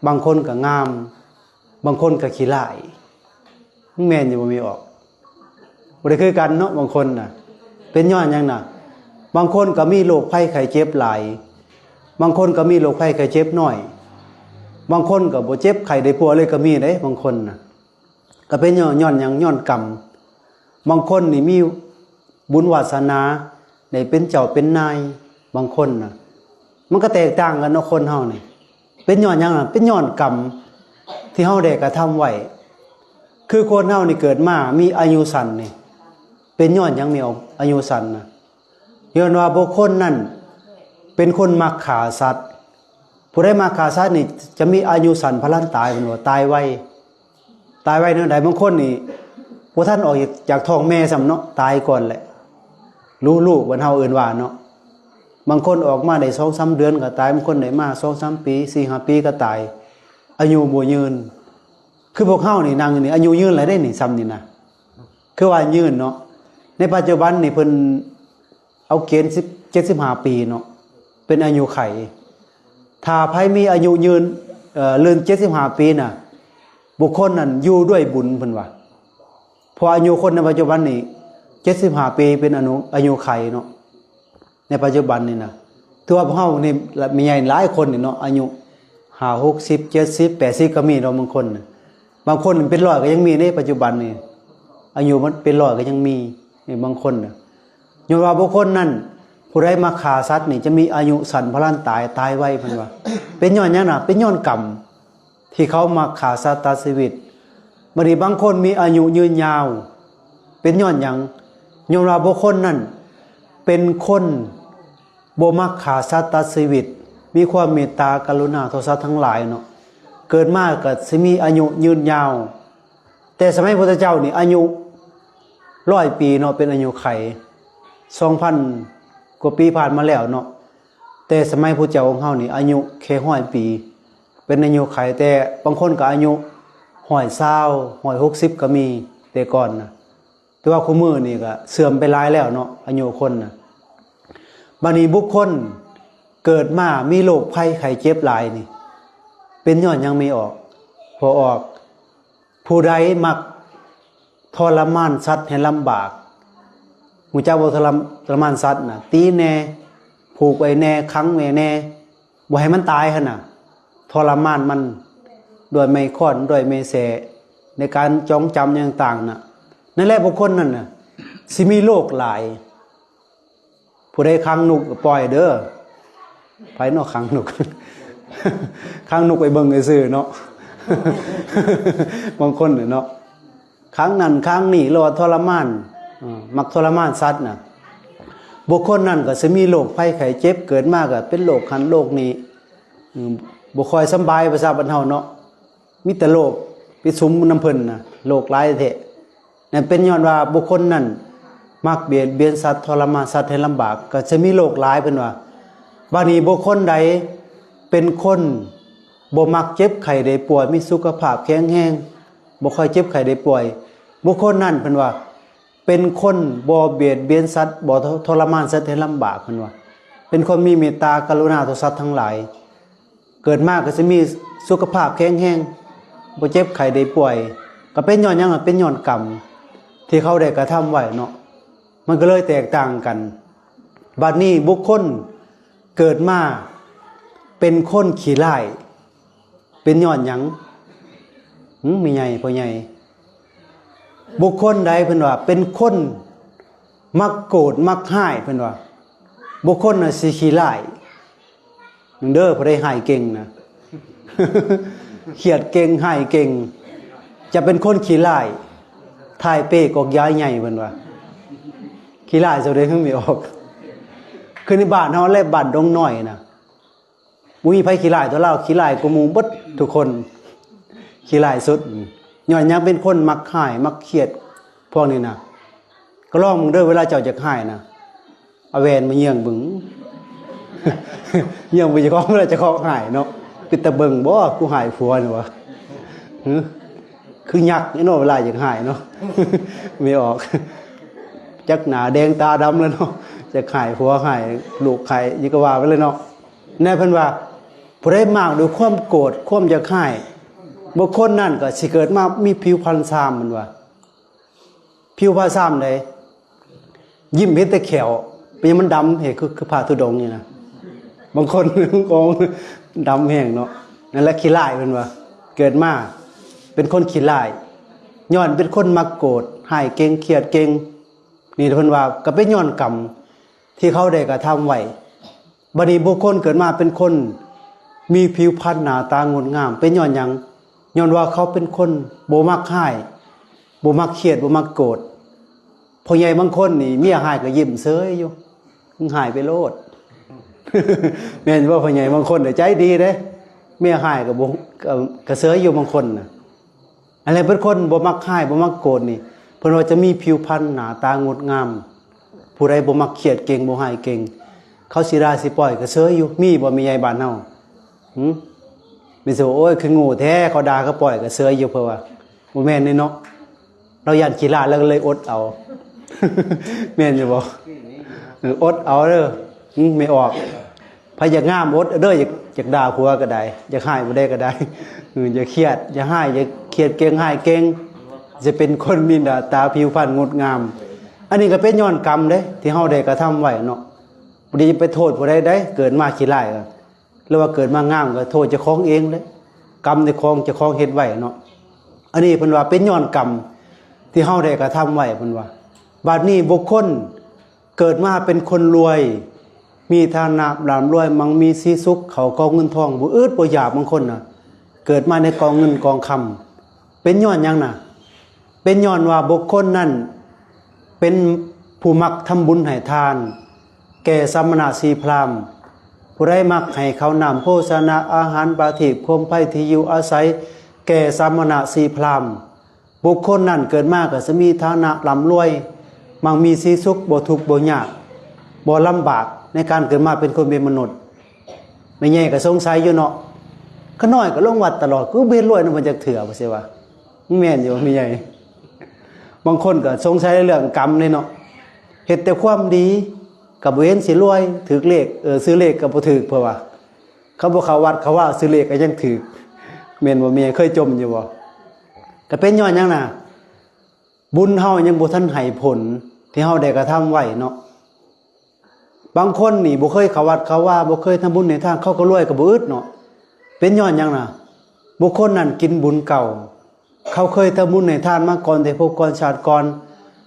ບາງຄົນກະງາມ ບາງຄົນກະຂີ້ຮ້າຍ. ມັນແມ່ນຢູ່ບໍ່ ມີອອກ? ບໍ່ໄດ້ຄືກັນເນາະ. ບາງຄົນນະ ເປັນຍ້ອນຫຍັງນະ? ບາງຄົນກະມີໂລກໄພໄຂ້ເຈັບຫຼາຍ ບາງຄົນກະມີໂລກໄພໄຂ້ເຈັບໜ້ອຍ ບາງຄົນກະບໍ່ເຈັບໄຂ້ໄດ້ປ່ວຍເລີຍກະມີເດ້ ບາງຄົນນະ. ກະເປັນຍ້ອນ ຍ້ອນຫຍັງ? ຍ້ອນກຳ. ບາງຄົນນີ້ມີບຸນວາສະໜາໄດ້ເປັນເຈົ້າເປັນນາຍ ບາງຄົນນະ. ມັນກະແຕກຕ່າງກັນເນາະ ຄົນເຮົານີ້. ເປັນຍ້ອນຫຍັງນະ? ເປັນຍ້ອນກຳທີ່ເຮົາໄດ້ກະທຳໄວ້. ຄືຄົນເຮົານີ້ເກີດມາມີອາຍຸສັ້ນນີ້ ເປັນຍ້ອນຫຍັງມີອາຍຸສັ້ນນະ? ຍ້ອນວ່າບຸກຄົນນັ້ນເປັນຄົນມັກຂ້າສັດ. ຜູ້ໃດມັກຂ້າສັດນີ້ຈະມີອາຍຸສັ້ນພະລັນຕາຍ ເພິ່ນວ່າຕາຍໄວ. ຕາຍໄວແນວໃດ? ບາງຄົນນີ້ບໍ່ທັນອອກຈາກທ້ອງແມ່ຊ້ຳເນາະ ຕາຍກ່ອນແຫຼະ. ລຸ ລຸ ບ້ານເຮົາເອີ້ນວ່າເນາະ. ບາງຄົນອອກມາໄດ້ສອງສາມເດືອນກະຕາຍ ບາງຄົນໄດ້ມາສອງສາມປີ ສີ່ຫ້າປີກະຕາຍ ອາຍຸບໍ່ຍືນ. ຄືພວກເຮົານີ້ນັ່ງຢູ່ນີ້ ອາຍຸຍືນຫຼາຍເດ້ນີ້ ຊ່ຳນີ້ນະ ຄືວ່າຍືນເນາະ. ໃນປັດຈຸບັນນີ້ເພິ່ນ ເອົາເກນສິບ ເຈັດສິບຫ້າປີເນາະ ເປັນອາຍຸໄຂ. ຖ້າໃຜມີອາຍຸຍືນ ເອີ ເກີນເຈັດສິບຫ້າປີນະ ບຸກຄົນນັ້ນຢູ່ດ້ວຍບຸນ ເພິ່ນວ່າ. ເພາະອາຍຸຄົນໃນປັດຈຸບັນນີ້ ເຈັດສິບຫ້າປີເປັນອາຍຸ ອາຍຸໄຂເນາະ. ໃນປັດຈຸບັນນີ້ນະ ຖືວ່າພວກເຮົານີ້ ແມ່ໃຫຍ່ຫຼາຍຄົນນີ້ເນາະ ອາຍຸຫ້າ ຫົກສິບ ເຈັດສິບ ແປດສິບກະມີເນາະ ບາງຄົນນະ. ບາງຄົນເປັນຮ້ອຍກະຍັງມີເດ້ ປັດຈຸບັນນີ້ ອາຍຸມັນເປັນຮ້ອຍກະຍັງມີ ນີ້ບາງຄົນນະ. ຍ້ອນວ່າບຸກຄົນນັ້ນ ຜູ້ໃດມັກຂ້າສັດນີ້ຈະມີອາຍຸສັ້ນພະລັນຕາຍ ຕາຍໄວ ເພິ່ນວ່າ. ເປັນຍ້ອນຫຍັງນະ? ເປັນຍ້ອນກຳທີ່ເຂົາມັກຂ້າສັດຕັດຊີວິດ. ບາດນີ້ບາງຄົນມີອາຍຸຍືນຍາວ ເປັນຍ້ອນຫຍັງ? ຍ້ອນວ່າບຸກຄົນນັ້ນເປັນຄົນ ບໍ່ມັກຂ້າສັດຕັດຊີວິດ ມີຄວາມເມດຕາກະລຸນາຕໍ່ສັດທັງຫຼາຍເນາະ. ເກີດມາກະຊິມີອາຍຸຍືນຍາວ. ແຕ່ສະໄໝພຸດທະເຈົ້ານີ້ອາຍຸຮ້ອຍປີເນາະ ເປັນອາຍຸໄຂ ສອງພັນກວ່າປີຜ່ານມາແລ້ວເນາະ. ແຕ່ສະໄໝພຸດທະເຈົ້າຂອງເຮົານີ້ອາຍຸແຄ່ຮ້ອຍປີ ເປັນອາຍຸໄຂ. ແຕ່ບາງຄົນກະອາຍຸຮ້ອຍຊາວ ຮ້ອຍຫົກສິບກະມີ ແຕ່ກ່ອນນະ. ແຕ່ວ່າຄູ່ມື້ນີ້ກະເສື່ອມໄປຫຼາຍແລ້ວເນາະ ອາຍຸຄົນນະ. ບາດນີ້ບຸກຄົນເກີດມາມີໂລກໄພໄຂ້ເຈັບຫຼາຍນີ້ ເປັນຍ້ອນຫຍັງ? ມີອອກ ພໍອອກ. ຜູ້ໃດມັກທໍລະມານສັດໃຫ້ລຳບາກ ຮູ້ຈັກບໍ່? ທໍລະ ທໍລະມານສັດນະ ຕີແດ່ ຜູກໄວ້ແດ່ ຂັງໄວ້ແດ່ ບໍ່ໃຫ້ມັນຕາຍຫັ້ນນະ. ທໍລະມານມັນດ້ວຍໄມ້ຄ້ອນ ດ້ວຍໄມ້ແສ້ ໃນການຈອງຈຳຫຍັງຕ່າງໆນະ. ນັ້ນແຫຼະ ບຸກຄົນນັ້ນນະ ຊິມີໂລກຫຼາຍ. ຜູ້ໃດຂັງນົກກະປ່ອຍເດີ. ໃຜເນາະຂັງນົກ? ຂັງນົກໄວ້ເບິ່ງຊື່ໆເນາະ ບາງຄົນເນາະ. ຂັງນັ້ນຂັງນີ້ ຫຼືວ່າທໍລະມານ ເອີ ມັກທໍລະມານສັດນະ. ບຸກຄົນນັ້ນກະຊິມີໂລກໄພໄຂ້ເຈັບ ເກີດມາກະເປັນໂລກຫັ້ນໂລກນີ້ ເອີ ບໍ່ຄ່ອຍສຳບາຍ ພາສາບ້ານເຮົາເນາະ. ມີແຕ່ໂລກໄປສຸມນຳເພິ່ນນະ ໂລກຫຼາຍແທ້. ນັ້ນເປັນຍ້ອນວ່າບຸກຄົນນັ້ນມັກບຽດບຽນສັດ ທໍລະມານສັດໃຫ້ລຳບາກ ກະຊິມີໂລກຫຼາຍ ເພິ່ນວ່າ. ບາດນີ້ບຸກຄົນໃດເປັນຄົນບໍ່ມັກເຈັບໄຂ້ໄດ້ປ່ວຍ ມີສຸຂະພາບແຂງແຮງ ບໍ່ຄ່ອຍເຈັບໄຂ້ໄດ້ປ່ວຍ ບຸກຄົນນັ້ນເພິ່ນວ່າ ເປັນຄົນບໍ່ບຽດບຽນສັດ ບໍ່ທໍລະມານສັດໃຫ້ລຳບາກ ເພິ່ນວ່າ. ເປັນຄົນມີເມດຕາກະລຸນາຕໍ່ສັດທັງຫຼາຍ ເກີດມາກະຊິມີສຸຂະພາບແຂງແຮງ ບໍ່ເຈັບໄຂ້ໄດ້ປ່ວຍ. ກະເປັນຍ້ອນຫຍັງ? ເປັນຍ້ອນກຳທີ່ເຂົາໄດ້ກະທຳໄວ້ເນາະ ມັນກະເລີຍແຕກຕ່າງກັນ. ບາດນີ້ບຸກຄົນເກີດມາເປັນຄົນຂີ້ຮ້າຍ ເປັນຍ້ອນຫຍັງ? ຫຶ ແມ່ໃຫຍ່ ພໍ່ໃຫຍ່? ບຸກຄົນໃດ ເພິ່ນວ່າ ເປັນຄົນມັກໂກດມັກຮ້າຍ ເພິ່ນວ່າ ບຸກຄົນນັ້ນຊິຂີ້ຮ້າຍ. ເບິ່ງເດີ ຜູ້ໃດຮ້າຍເກັ່ງນະ ຄຽດເກັ່ງ ຮ້າຍເກັ່ງ ຈະເປັນຄົນຂີ້ຮ້າຍ ຖ່າຍເປ້ກອກຢາໃຫຍ່ ເພິ່ນວ່າ. ຂີ້ຮ້າຍສ່ຳໃດ ຫຶ ແມ່ອອກ? ຄືໃນບ້ານເຮົາແລະ ບ້ານດົງນ້ອຍນະ ບໍ່ມີໃຜຂີ້ຮ້າຍເທົ່າລາວ ຂີ້ຮ້າຍກວ່າໝູ່ເບິດທຸກຄົນ ຂີ້ຮ້າຍສຸດ. ຍ້ອນຫຍັງ? ເປັນຄົນມັກຮ້າຍ ມັກຄຽດ ພວກນີ້ນະ. ກະລອງເບິ່ງເດີ ເວລາເຈົ້າຢາກຮ້າຍນະ ເອົາແວ່ນມາເຍືອງເບິ່ງ ຍັງບໍ່ຢາກຮ້ອງ ເວລາເຈົ້າຂອງຮ້າຍເນາະ. ເປັນຕາເບິ່ງບໍ່ ຜູ້ຮ້າຍຜົວນີ້ຫວາ? ຫື? ຄືຍັກນີ້ເນາະ ເວລາຢາກຮ້າຍເນາະ. ແມ່ອອກ ຈັກໜ້າແດງຕາດຳແລ້ວເນາະ. ຢາກຮ້າຍຜົວ ຮ້າຍລູກ ຮ້າຍຫຍັງກໍວ່າໄປເລີຍເນາະ. ແນ່ ເພິ່ນວ່າ ຜູ້ໃດມາກດ້ວຍຄວາມໂກດ ຄວາມຢາກຮ້າຍ ບຸກຄົນນັ້ນກໍຊິເກີດມາມີຜິວພັນຊາມ ເພິ່ນວ່າ. ຜິວພະຊາມໃດ ຍິ້ມເຫັນແຕ່ແຂ້ວ ເປັນຫຍັງມັນດຳແທ້ ຄື ຄືພະທຸດົງນີ້ນະ. ບາງຄົນ ໂອ້ ດຳແຮງເນາະ. ນັ້ນແຫຼະ ຂີ້ຮ້າຍ ເພິ່ນວ່າ ເກີດມາເປັນຄົນຂີ້ຮ້າຍ ຍ້ອນເປັນຄົນມັກໂກດ ຮ້າຍເກັ່ງ ຄຽດເກັ່ງ. ນີ້ເພິ່ນວ່າ ກໍເປັນຍ້ອນກຳທີ່ເຂົາໄດ້ກະທຳໄວ້. ບັດນີ້ບຸກຄົນເກີດມາເປັນຄົນມີຜິວພັນໜ້າຕາງົດງາມ ເປັນຍ້ອນຫຍັງ? ຍ້ອນວ່າເຂົາເປັນຄົນບໍ່ມັກຮ້າຍ ບໍ່ມັກຄຽດ ບໍ່ມັກໂກດ. ພໍ່ໃຫຍ່ບາງຄົນນີ້ ເມຍຮ້າຍກໍຍິ້ມເຊີຍຢູ່ ຮ້າຍໄປໂລດ. ແມ່ນບໍ່? ພໍ່ໃຫຍ່ບາງຄົນໃຈດີເດ້ ເມຍຮ້າຍກໍບໍ່ ກໍ ກໍເຊີຍຢູ່ບາງຄົນນະ. ອັນນັ້ນເປັນຄົນບໍ່ມັກຮ້າຍ ບໍ່ມັກໂກດນີ້ ເພິ່ນວ່າຈະມີຜິວພັນໜ້າຕາງົດງາມ. ຜູ້ໃດບໍ່ມັກຄຽດເກັ່ງ ບໍ່ຮ້າຍເກັ່ງ ເຂົາຊິດ່າຊິປ້ອຍກໍເຊີຍຢູ່. ມີບໍ່ແມ່ໃຫຍ່ບ້ານເຮົາ? ຫື? ມີຊິວ່າ ໂອ້ຍ ຄືໂງ່ແທ້ ເຂົາດ່າເຂົາປ້ອຍກໍເຊີຍຢູ່ ເພິ່ນວ່າ. ບໍ່ແມ່ນເດ້ເນາະ ລາວຢ້ານຂີ້ລ້າ ລາວກໍເລີຍອົດເອົາ. ແມ່ນຢູ່ບໍ່? ເອີ ອົດເອົາເດີ. ຫື? ແມ່ອອກ ໃຜຢາກງາມອົດເດີ ຢາກ ຢາກດ່າຜົວກໍໄດ້ ຢາກຮ້າຍຜູ້ໃດກໍໄດ້. ເອີ ຢ່າຄຽດ ຢ່າຮ້າຍ ຢ່າຄຽດເກັ່ງ ຮ້າຍເກັ່ງ ຈະເປັນຄົນມີໜ້າຕາຜິວພັນງົດງາມ. ອັນນີ້ກໍເປັນຍ້ອນກຳເດ້ ທີ່ເຮົາໄດ້ກະທຳໄວ້ເນາະ. ບໍ່ໄດ້ໄປໂທດຜູ້ໃດໃດ ເກີດມາຂີ້ຮ້າຍ ຫຼືວ່າເກີດມາງາມ ກໍໂທດເຈົ້າຂອງເອງເດ້. ກຳໃນຂອງເຈົ້າຂອງເຮັດໄວ້ເນາະ. ອັນນີ້ເພິ່ນວ່າເປັນຍ້ອນກຳທີ່ເຮົາໄດ້ກະທຳໄວ້ ເພິ່ນວ່າ. ບັດນີ້ບຸກຄົນ ເກີດມາເປັນຄົນລວຍ ມີຖານະລ່ຳລວຍ ມັ່ງມີສີສຸກ ເຂົ້າຂອງເງິນທອງ ບໍ່ອຶດບໍ່ຢາກ. ບາງຄົນນະ ເກີດມາໃນກອງເງິນກອງຄຳ ເປັນຍ້ອນຫຍັງນະ? ເປັນຍ້ອນວ່າບຸກຄົນນັ້ນເປັນຜູ້ມັກທຳບຸນໃຫ້ທານແກ່ສະມະນະຊີພຣາມ. ຜູ້ໃດມັກໃຫ້ເຂົ້ານ້ຳໂພຊະນະອາຫານ ປາທີບໂຄມໄຟ ທີ່ຢູ່ອາໄສແກ່ສະມະນະຊີພຣາມ ບຸກຄົນນັ້ນເກີດມາກໍຈະມີຖານະລ່ຳລວຍ ມັ່ງມີສີສຸກ ບໍ່ທຸກບໍ່ຍາກ ບໍ່ລຳບາກ ໃນການເກີດມາເປັນຄົນເປັນມະນຸດ. ແມ່ໃຫຍ່ກໍສົງໄສຢູ່ເນາະ ຂະນ້ອຍກໍລົງວັດຕະຫຼອດ ຄືບໍ່ເຫັນລວຍນຳເພິ່ນຈັກເທື່ອ ວ່າຊີ້ວ່າ. ແມ່ນຢູ່ແມ່ໃຫຍ່. ບາງຄົນກໍສົງໄສໃນເລື່ອງກຳເດ້ເນາະ ເຮັດແຕ່ຄວາມດີ ກໍບໍ່ເຫັນຊິລວຍ ຖືກເລກ ເອີ ຊື້ເລກກໍບໍ່ຖືກ ເພິ່ນວ່າ. ເຂົາບໍ່ເຂົ້າວັດເຂົ້າວາ ຊື້ເລກກໍຍັງຖືກ. ແມ່ນບໍ່ແມ່? ເຄີຍຈົ່ມຢູ່ບໍ່? ກໍເປັນຍ້ອນຫຍັງນະ? ບຸນເຮົາຍັງບໍ່ທັນໃຫ້ຜົນທີ່ເຮົາໄດ້ກະທຳໄວ້ເນາະ. ບາງຄົນນີ້ບໍ່ເຄີຍເຂົ້າວັດເຂົ້າວາ ບໍ່ເຄີຍທຳບຸນໃຫ້ທານ ເຂົາກໍລວຍກໍບໍ່ອຶດເນາະ. ເປັນຍ້ອນຫຍັງນະ? ບຸກຄົນນັ້ນກິນບຸນເກົ່າ ເຂົາເຄີຍທຳບຸນໃຫ້ທານມາກ່ອນແຕ່ພົບກ່ອນຊາດກ່ອນ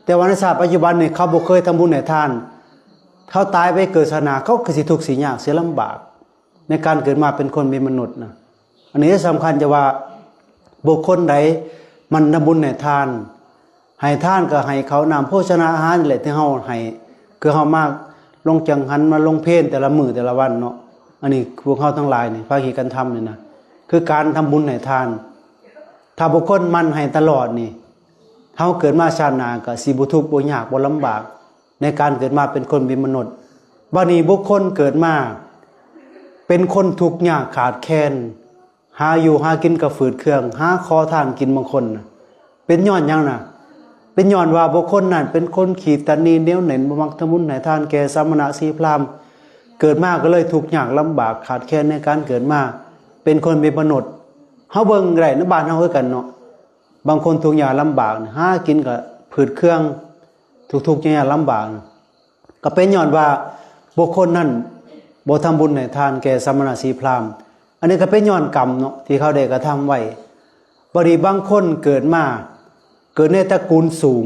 ແຕ່ວ່າໃນຊາດປັດຈຸບັນນີ້ເຂົາບໍ່ເຄີຍທຳບຸນໃຫ້ທານ. ເຂົາຕາຍໄປເກີດຊາດໜ້າ ເຂົາກໍຊິທຸກຊິຍາກຊິລຳບາກ ໃນການເກີດມາເປັນຄົນເປັນມະນຸດນະ. ອັນນີ້ສຳຄັນ ຈະວ່າບຸກຄົນໃດໝັ່ນທຳບຸນໃຫ້ທານ ໃຫ້ທານກໍໃຫ້ເຂົ້ານ້ຳໂພຊະນາອາຫານນີ້ແຫຼະ ທີ່ເຮົາໃຫ້ ຄືເຮົາມາລົງຈັງຫັນ ມາລົງເພນແຕ່ລະມື້ແຕ່ລະວັນເນາະ. ອັນນີ້ພວກເຮົາທັງຫຼາຍນີ້ພາກເຮັດການທຳນີ້ນະ ຄືການທຳບຸນໃຫ້ທານ. ຖ້າບຸກຄົນໝັ່ນໃຫ້ຕະຫຼອດນີ້ ເຮົາເກີດມາຊາດໜ້າກໍຊິບໍ່ທຸກບໍ່ຍາກບໍ່ລຳບາກ ໃນການເກີດມາເປັນຄົນເປັນມະນຸດ. ບັດນີ້ບຸກຄົນເກີດມາເປັນຄົນທຸກຍາກຂາດແຄນ ຫາຢູ່ຫາກິນກໍຝືດເຄືອງ ຫາຂໍທານກິນບາງຄົນນະ. ເປັນຍ້ອນຫຍັງນະ? ເປັນຍ້ອນວ່າບຸກຄົນນັ້ນເປັນຄົນຂີ້ຕັນໜີ ໜຽວແໜ້ນ ບໍ່ມັກທຳບຸນໃຫ້ທານແກ່ສະມະນະຊີພຣາມ ເກີດມາກໍເລີຍທຸກຍາກລຳບາກຂາດແຄນໃນການເກີດມາເປັນຄົນເປັນມະນຸດ. ເຮົາເບິ່ງກໍໄດ້ໃນບ້ານເຮົາຄືກັນເນາະ ບາງຄົນທຸກຍາກລຳບາກ ຫາກິນກໍຝືດເຄືອງ ທຸກໆຍາກລຳບາກ ກໍເປັນຍ້ອນວ່າບຸກຄົນນັ້ນບໍ່ທຳບຸນໃຫ້ທານແກ່ສະມະນະຊີພຣາມ. ອັນນີ້ກໍເປັນຍ້ອນກຳເນາະ ທີ່ເຂົາໄດ້ກະທຳໄວ້. ບັດນີ້ບາງຄົນເກີດມາ ເກີດໃນຕະກູນສູງ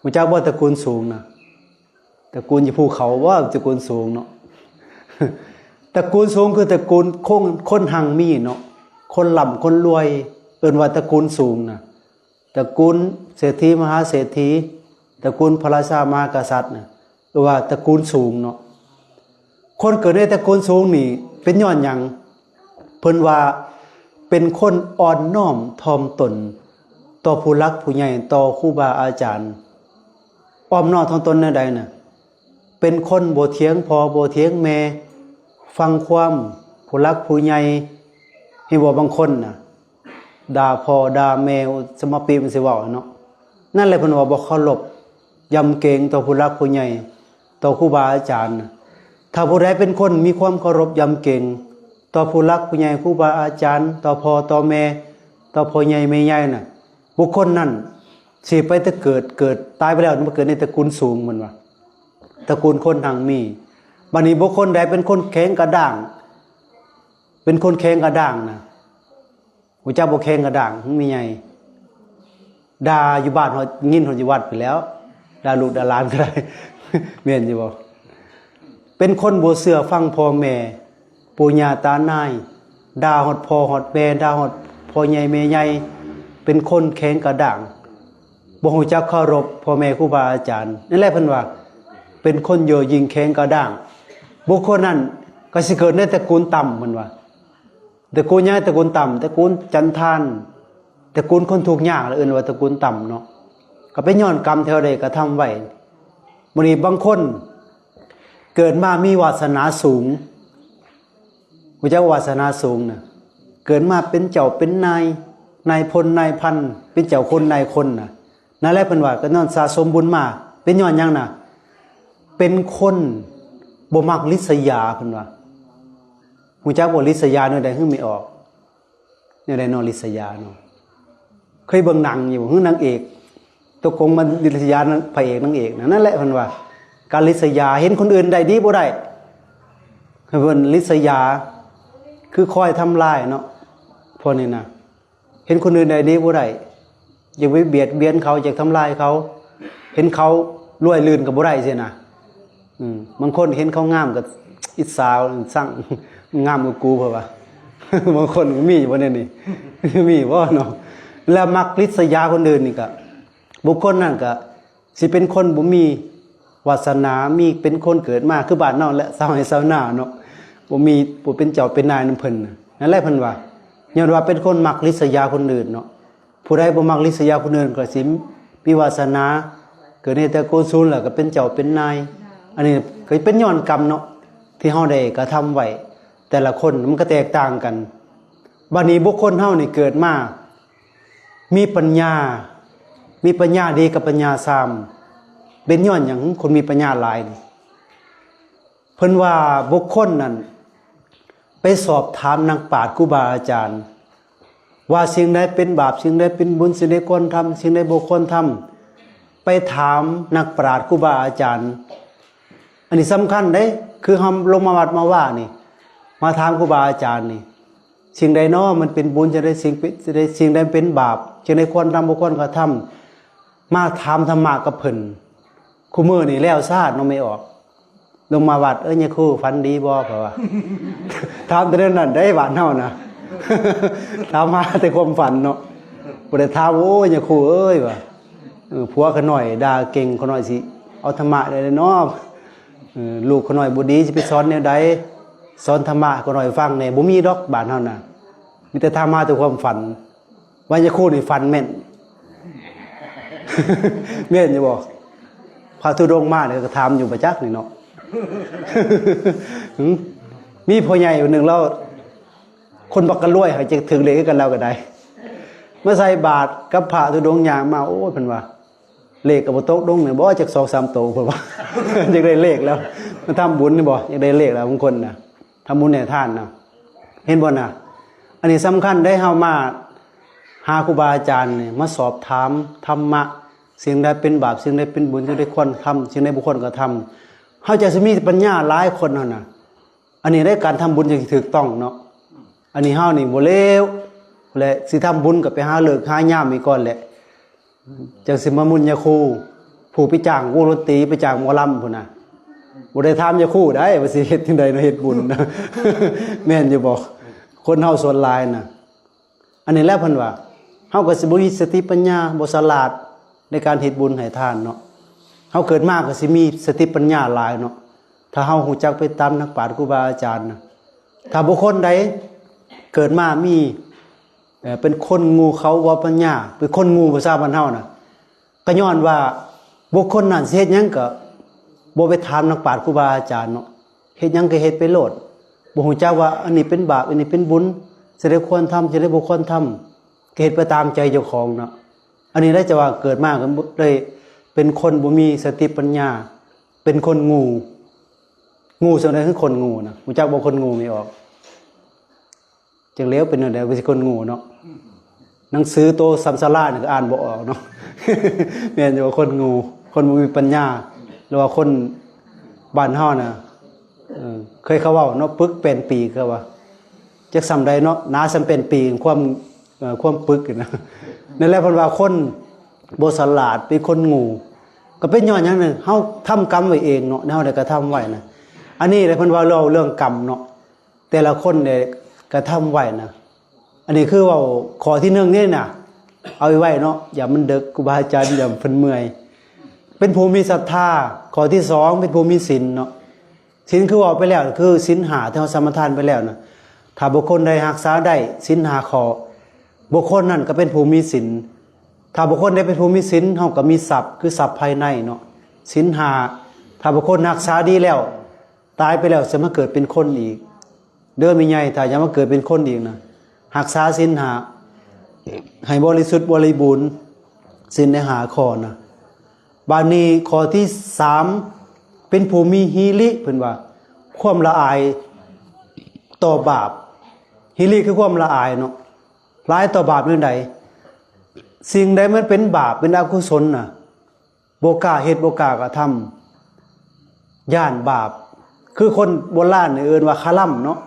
ຮູ້ຈັກບໍ່ ຕະກູນສູງນະ? ຕະກູນຢູ່ພູເຂົາບໍ່? ຕະກູນສູງເນາະ. ຕະກູນສູງຄືຕະກູນຄົນ ຄົນຮັ່ງມີເນາະ ຄົນລ່ຳຄົນລວຍ ເອີ້ນວ່າຕະກູນສູງນະ. ຕະກູນເສດຖີມະຫາເສດຖີ ຕະກູນພະລາຊາມະຫາກະສັດນະ ຫຼືວ່າຕະກູນສູງເນາະ. ຄົນເກີດໃນຕະກູນສູງນີ້ເປັນຍ້ອນຫຍັງ? ເພິ່ນວ່າເປັນຄົນອ່ອນນ້ອມຖ່ອມຕົນຕໍ່ຜູ້ຫຼັກຜູ້ໃຫຍ່ ຕໍ່ຄູບາອາຈານ. ອ່ອນນ້ອມຖ່ອມຕົນແນວໃດນະ? ເປັນຄົນບໍ່ຖຽງພໍ່ບໍ່ຖຽງແມ່, ຟັງຄວາມຜູ້ຫຼັກຜູ້ໃຫຍ່. ເຫັນບໍ່ ບາງຄົນນະ ດ່າພໍ່ດ່າແມ່ ສະມາປີມັນຊິເວົ້າເນາະ. ນັ້ນແຫຼະເພິ່ນວ່າບໍ່ເຄົາລົບຢຳເກງຕໍ່ຜູ້ຫຼັກຜູ້ໃຫຍ່, ຕໍ່ຄູບາອາຈານ. ຖ້າຜູ້ໃດເປັນຄົນມີຄວາມເຄົາລົບຢຳເກງຕໍ່ຜູ້ຫຼັກຜູ້ໃຫຍ່, ຄູບາອາຈານ, ຕໍ່ພໍ່ຕໍ່ແມ່, ຕໍ່ພໍ່ໃຫຍ່ແມ່ໃຫຍ່ນະ, ບຸກຄົນນັ້ນຊິໄປແຕ່ເກີດ, ເກີດ, ຕາຍໄປແລ້ວມາເກີດໃນຕະກຸນສູງ, ເພິ່ນວ່າ ຕະກຸນຄົນຮັ່ງມີ. ບັດນີ້ບຸກຄົນໃດເປັນຄົນແຂງກະດ້າງ, ເປັນຄົນແຂງກະດ້າງນະ, ຮູ້ຈັກບໍ່ ແຂງກະດ້າງ ແມ່ໃຫຍ່? ດ່າຢູ່ບ້ານຮອດ, ຍິນຮອດຢູ່ວັດພຸ້ນແລ້ວ, ດ່າລູກດ່າຫຼານກໍໄດ້. ແມ່ນຢູ່ບໍ່? ເປັນຄົນບໍ່ເຊື່ອຟັງພໍ່ແມ່, ປູ່ຍ່າຕານາຍ, ດ່າຮອດພໍ່ຮອດແມ່, ດ່າຮອດພໍ່ໃຫຍ່ແມ່ໃຫຍ່, ເປັນຄົນແຂງກະດ້າງ, ບໍ່ຮູ້ຈັກເຄົາລົບພໍ່ແມ່ຄູບາອາຈານ. ນັ້ນແຫຼະເພິ່ນວ່າ ເປັນຄົນເຍີ້່ຍຍິງແຂງກະດ້າງ. ບຸກຄົນນັ້ນກໍຊິເກີດໃນຕະກຸນຕ່ຳ, ເພິ່ນວ່າ ຕະກຸນຫຍັງ? ຕະກຸນຕ່ຳ, ຕະກຸນຈັນທານ, ຕະກຸນຄົນທຸກຍາກ, ເອີ້ນວ່າຕະກຸນຕ່ຳເນາະ. ກໍເປັນຍ້ອນກຳທີ່ເຮົາໄດ້ກະທຳໄວ້. ມື້ນີ້ບາງຄົນເກີດມາມີວາສະໜາສູງ, ຮູ້ຈັກວາສະໜາສູງນະ? ເກີດມາເປັນເຈົ້າເປັນນາຍ, ນາຍພົນນາຍພັນ, ເປັນເຈົ້າຄົນນາຍຄົນນະ. ນັ້ນແຫຼະເພິ່ນວ່າ ກໍຍ້ອນສະສົມບຸນມາ. ເປັນຍ້ອນຫຍັງນະ? ເປັນຄົນບໍ່ມັກລິດສະຢາ, ເພິ່ນວ່າ. ຮູ້ຈັກບໍ່ ລິດສະຢາແນວໃດ? ຫຶ ແມ່ອອກ ແນວໃດເນາະ ລິດສະຢາເນາະ? ເຄີຍເບິ່ງໜັງຢູ່ບໍ່ ຫື ນາງເອກ? ຕົກລົງມັນລິດສະຢາ ພະເອກນາງເອກນະ. ນັ້ນແຫຼະເພິ່ນວ່າ ການລິດສະຢາ ເຫັນຄົນອື່ນໄດ້ດີບໍ່ໄດ້ ເພິ່ນລິດສະຢາ ຄືຄອຍທຳລາຍເນາະ. ພວກນີ້ນະ ເຫັນຄົນອື່ນໄດ້ດີບໍ່ໄດ້, ຢາກໄປບຽດບຽນເຂົາ, ຢາກທຳລາຍເຂົາ, ເຫັນເຂົາລວຍລື່ນກໍບໍ່ໄດ້ຊີ້ນະ. ອືມ ບາງຄົນເຫັນເຂົາງາມກໍອິດສາ, ຊັງ, ງາມກວ່າກູ ເພິ່ນວ່າ. ບາງຄົນກໍມີບໍ່ແນວນີ້? ມີບໍ່ເນາະ? ແລ້ວມັກລິດສະຢາຄົນອື່ນນີ້ກໍ ບຸກຄົນນັ້ນກໍ ຊິເປັນຄົນບໍ່ມີວາສະໜາ, ມີ ເປັນຄົນເກີດມາຄືບ້ານເຮົາແຫຼະ, ຊາວໄຮ່ຊາວນາເນາະ, ບໍ່ມີ ບໍ່ເປັນເຈົ້າເປັນນາຍນຳເພິ່ນ. ນັ້ນແຫຼະເພິ່ນວ່າ ຍ້ອນວ່າເປັນຄົນມັກລິດສະຢາຄົນອື່ນເນາະ. ຜູ້ໃດບໍ່ມັກລິດສະຢາຄົນອື່ນ ກໍຊິມີວາສະໜາເກີດໃນຕະໂກນສູງ ແລ້ວກໍເປັນເຈົ້າເປັນນາຍ. ອັນນີ້ກໍເປັນຍ້ອນກຳເນາະ ທີ່ເຮົາໄດ້ກະທຳໄວ້, ແຕ່ລະຄົນມັນກໍແຕກຕ່າງກັນ. ບັດນີ້ບຸກຄົນເຮົານີ້ເກີດມາ ມີປັນຍາ, ມີປັນຍາດີກັບປັນຍາຊາມ. ເປັນຍ້ອນຫຍັງຄົນມີປັນຍາຫຼາຍນີ້? ເພິ່ນວ່າບຸກຄົນນັ້ນໄປສອບຖາມນັກປາດຄູບາອາຈານ ວ່າສິ່ງໃດເປັນບາບ, ສິ່ງໃດເປັນບຸນ, ສິ່ງໃດຄວນທຳ, ສິ່ງໃດບໍ່ຄວນທຳ, ໄປຖາມນັກປາດຄູບາອາຈານ. ອັນນີ້ສຳຄັນເດ້, ຄືເຮົາລົງມາວັດມາວານີ້ ມາຖາມຄູບາອາຈານນີ້ ສິ່ງໃດນໍມັນເປັນບຸນ, ຈັ່ງໃດສິ່ງເປັນ, ສິ່ງໃດເປັນບາບ, ຈັ່ງໃດຄວນທຳບໍ່ຄວນກະທຳ, ມາຖາມທຳມະກັບເພິ່ນ. ຄູ່ມື້ນີ້ແລ້ວຊາດເນາະ ແມ່ອອກ ລົງມາວັດ, ເອີຍ ຍາຄູຝັນດີບໍ່? ເຂົາວ່າ ຖາມແຕ່ແນວນັ້ນເດ້ ບ້ານເຮົານະ ຖາມຫາແຕ່ຄວາມຝັນເນາະ, ບໍ່ໄດ້ຖາມ ໂອ້ຍ ຍາຄູເອີຍ ວ່າ ເອີ ຜົວຂ້ານ້ອຍດ່າເກັ່ງ, ຂ້ານ້ອຍຊິເອົາທຳມະໄດ້ເນາະ? ເອີ ລູກຂ້ານ້ອຍບໍ່ດີ ຊິໄປສອນແນວໃດ? ສອນທຳມະໃຫ້ຂ້ານ້ອຍຟັງແດ່. ບໍ່ມີດອກ ບ້ານເຮົານະ, ມີແຕ່ຖາມຫາແຕ່ຄວາມຝັນ. ວ່າຍາຄູນີ້ຝັນແມ່ນ ແມ່ນຢູ່ບໍ່? ພະທຸດົງມານີ້ກໍຖາມຢູ່ປະຈັກນີ້ເນາະ. ຫຶ ມີພໍ່ໃຫຍ່ຜູ້ໜຶ່ງ ລາວຄົນບັກກະລວຍ ຫາກຈະຖືກເລກຄືກັນ ລາວກໍໄດ້ ມາໃສ່ບາດກັບພະທຸດົງ ຍ່າງມາ ໂອ້ຍ ເພິ່ນວ່າ ເລກກໍບໍ່ຕົກລົງແມ່ນບໍ່ ຈັກສອງສາມໂຕ ເພິ່ນວ່າ ຢາກໄດ້ເລກແລ້ວ ມາທຳບຸນນີ້ບໍ່ ຢາກໄດ້ເລກແລ້ວ ບາງຄົນນະ ທຳບຸນໃຫ້ທານນະ ເຫັນບໍ່ນະ? ອັນນີ້ສຳຄັນເດ້ ເຮົາມາຫາຄູບາອາຈານນີ້ ມາສອບຖາມທຳມະ ສິ່ງໃດເປັນບາບ ສິ່ງໃດເປັນບຸນ ສິ່ງໃດຄວນທຳ ສິ່ງໃດບໍ່ຄວນກະທຳ ເຮົາຈະຊິມີປັນຍາຫຼາຍຄົນຫັ້ນນະ. ອັນນີ້ໄດ້ ການທຳບຸນຈັ່ງຊິຖືກຕ້ອງເນາະ. ອັນນີ້ເຮົານີ້ບໍ່ເລວ ແລະ ຊິທຳບຸນກໍໄປຫາເລີກຫາຍາມອີກກ່ອນແຫຼະ ຈັ່ງຊິມາໝຸນຍາຄູ ຜູ້ໄປຈ້າງວົງດົນຕີ ໄປຈ້າງໝໍລຳພຸ້ນນະ ບໍ່ໄດ້ຖາມຍາຄູໄດ໋ ວ່າຊິເຮັດຈັ່ງໃດເນາະ ເຮັດບຸນນະ ແມ່ນຢູ່ບໍ່? ຄົນເຮົາສ່ວນຫຼາຍນະ ອັນນີ້ແຫຼະເພິ່ນວ່າ ເຮົາກໍຊິບໍ່ມີສະຕິປັນຍາ ບໍ່ສະຫຼາດໃນການເຮັດບຸນໃຫ້ທານເນາະ. ເຮົາເກີດມາກໍຊິມີສະຕິປັນຍາຫຼາຍເນາະ ຖ້າເຮົາຮູ້ຈັກໄປຕາມນັກປາດຄູບາອາຈານນະ. ຖ້າບຸກຄົນໃດເກີດມາມີ ເອີ ເປັນຄົນໂງ່ເຂົາບໍ່ປັນຍາ ເປັນຄົນໂງ່ພາສາບ້ານເຮົານະ ກໍຍ້ອນວ່າບຸກຄົນນັ້ນຊິເຮັດຫຍັງກໍ ບໍ່ໄປຖາມນັກປາດຄູບາອາຈານເນາະ ເຮັດຫຍັງກໍເຮັດໄປໂລດ ບໍ່ຮູ້ຈັກວ່າອັນນີ້ເປັນບາບ ອັນນີ້ເປັນບຸນ ຈັ່ງໃດຄວນທຳ ຈັ່ງໃດບໍ່ຄວນທຳ ກໍເຮັດໄປຕາມໃຈເຈົ້າຂອງເນາະ. ອັນນີ້ໄດ້ຈະວ່າເກີດມາກໍໄດ້ເປັນຄົນບໍ່ມີສະຕິປັນຍາ ເປັນຄົນໂງ່ ໂງ່ສ່ຳໃດຄືຄົນໂງ່ນະ ຮູ້ຈັກບໍ່ຄົນໂງ່ແມ່ອອກ? ຈັກແລ້ວເປັນແນວໃດ ວ່າຊິຄົນໂງ່ເນາະ ໜັງສືໂຕສ່ຳສາລານີ້ກໍອ່ານບໍ່ອອກເນາະ ແມ່ນຢູ່ວ່າຄົນໂງ່ ຄົນບໍ່ມີປັນຍາ ຫຼືວ່າຄົນບ້ານເຮົານະ ເອີ ເຄີຍເຂົາເວົ້າເນາະ ປຶກແປນປີ ເຂົາວ່າ ຈັກສ່ຳໃດເນາະ ໜາສ່ຳແປນປີ ຄວາມ ເອີ ຄວາມປຶກນະ ນັ້ນແຫຼະເພິ່ນວ່າຄົນບໍ່ສະຫຼາດ ເປັນຄົນໂງ່ ກໍເປັນຍ້ອນຫຍັງນະ ເຮົາທຳກຳໄວ້ເອງເນາະ ເຮົາໄດ້ກະທຳໄວ້ນະ ອັນນີ້ແຫຼະເພິ່ນເວົ້າເລື່ອງ ເລື່ອງກຳເນາະ ແຕ່ລະຄົນໄດ້ກະທຳໄວ້ນະ ອັນນີ້ຄືເວົ້າຂໍ້ທີໜຶ່ງນີ້ນະ ເອົາໄວ້ເນາະ ຢ່າມັນເດິກ ຄູບາອາຈານ ຢ່າເພິ່ນເມື່ອຍ ເປັນຜູ້ມີສັດທາ ຂໍ້ທີສອງ ເປັນຜູ້ມີສິນເນາະ ສິນຄືເວົ້າໄປແລ້ວ ຄືສິນຫ້າທີ່ເຮົາສະມາທານໄປແລ້ວນະ ຖ້າບຸກຄົນໃດຮັກສາໄດ້ສິນຫ້າຂໍ້ ບຸກຄົນນັ້ນກໍເປັນຜູ້ມີສິນ ຖ້າບຸກຄົນໃດເປັນຜູ້ມີສິນ ເຮົາກໍມີຊັບ ຄືຊັບພາຍໃນເນາະ ສິນຫ້າ ຖ້າບຸກຄົນຮັກສາດີແລ້ວ ຕາຍໄປແລ້ວຈະມາເກີດເປັນຄົນອີກ ເດີແມ່ໃຫຍ່ ຖ້າຢາກມາເກີດເປັນຄົນອີກນະ ຮັກສາສິນຫ້າໃຫ້ບໍລິສຸດບໍລິບູນ ສິນໃນຫ້າຂໍ້ນະ. ບາດນີ້ຂໍ້ທີສາມ ເປັນຜູ້ມີຫິລິ ເພິ່ນວ່າ ຄວາມລະອາຍຕໍ່ບາບ ຫິລິຄືຄວາມລະອາຍເນາະ ລະອາຍຕໍ່ບາບແນວໃດ? ສິ່ງໃດມັນເປັນບາບ ເປັນອະກຸສົນນະ ບໍ່ກ້າເຮັດ ບໍ່ກ້າກະທຳ ຢ້ານບາບ ຄືຄົນໂບລານນີ້ເອີ້ນວ່າຄະລຳເນາະ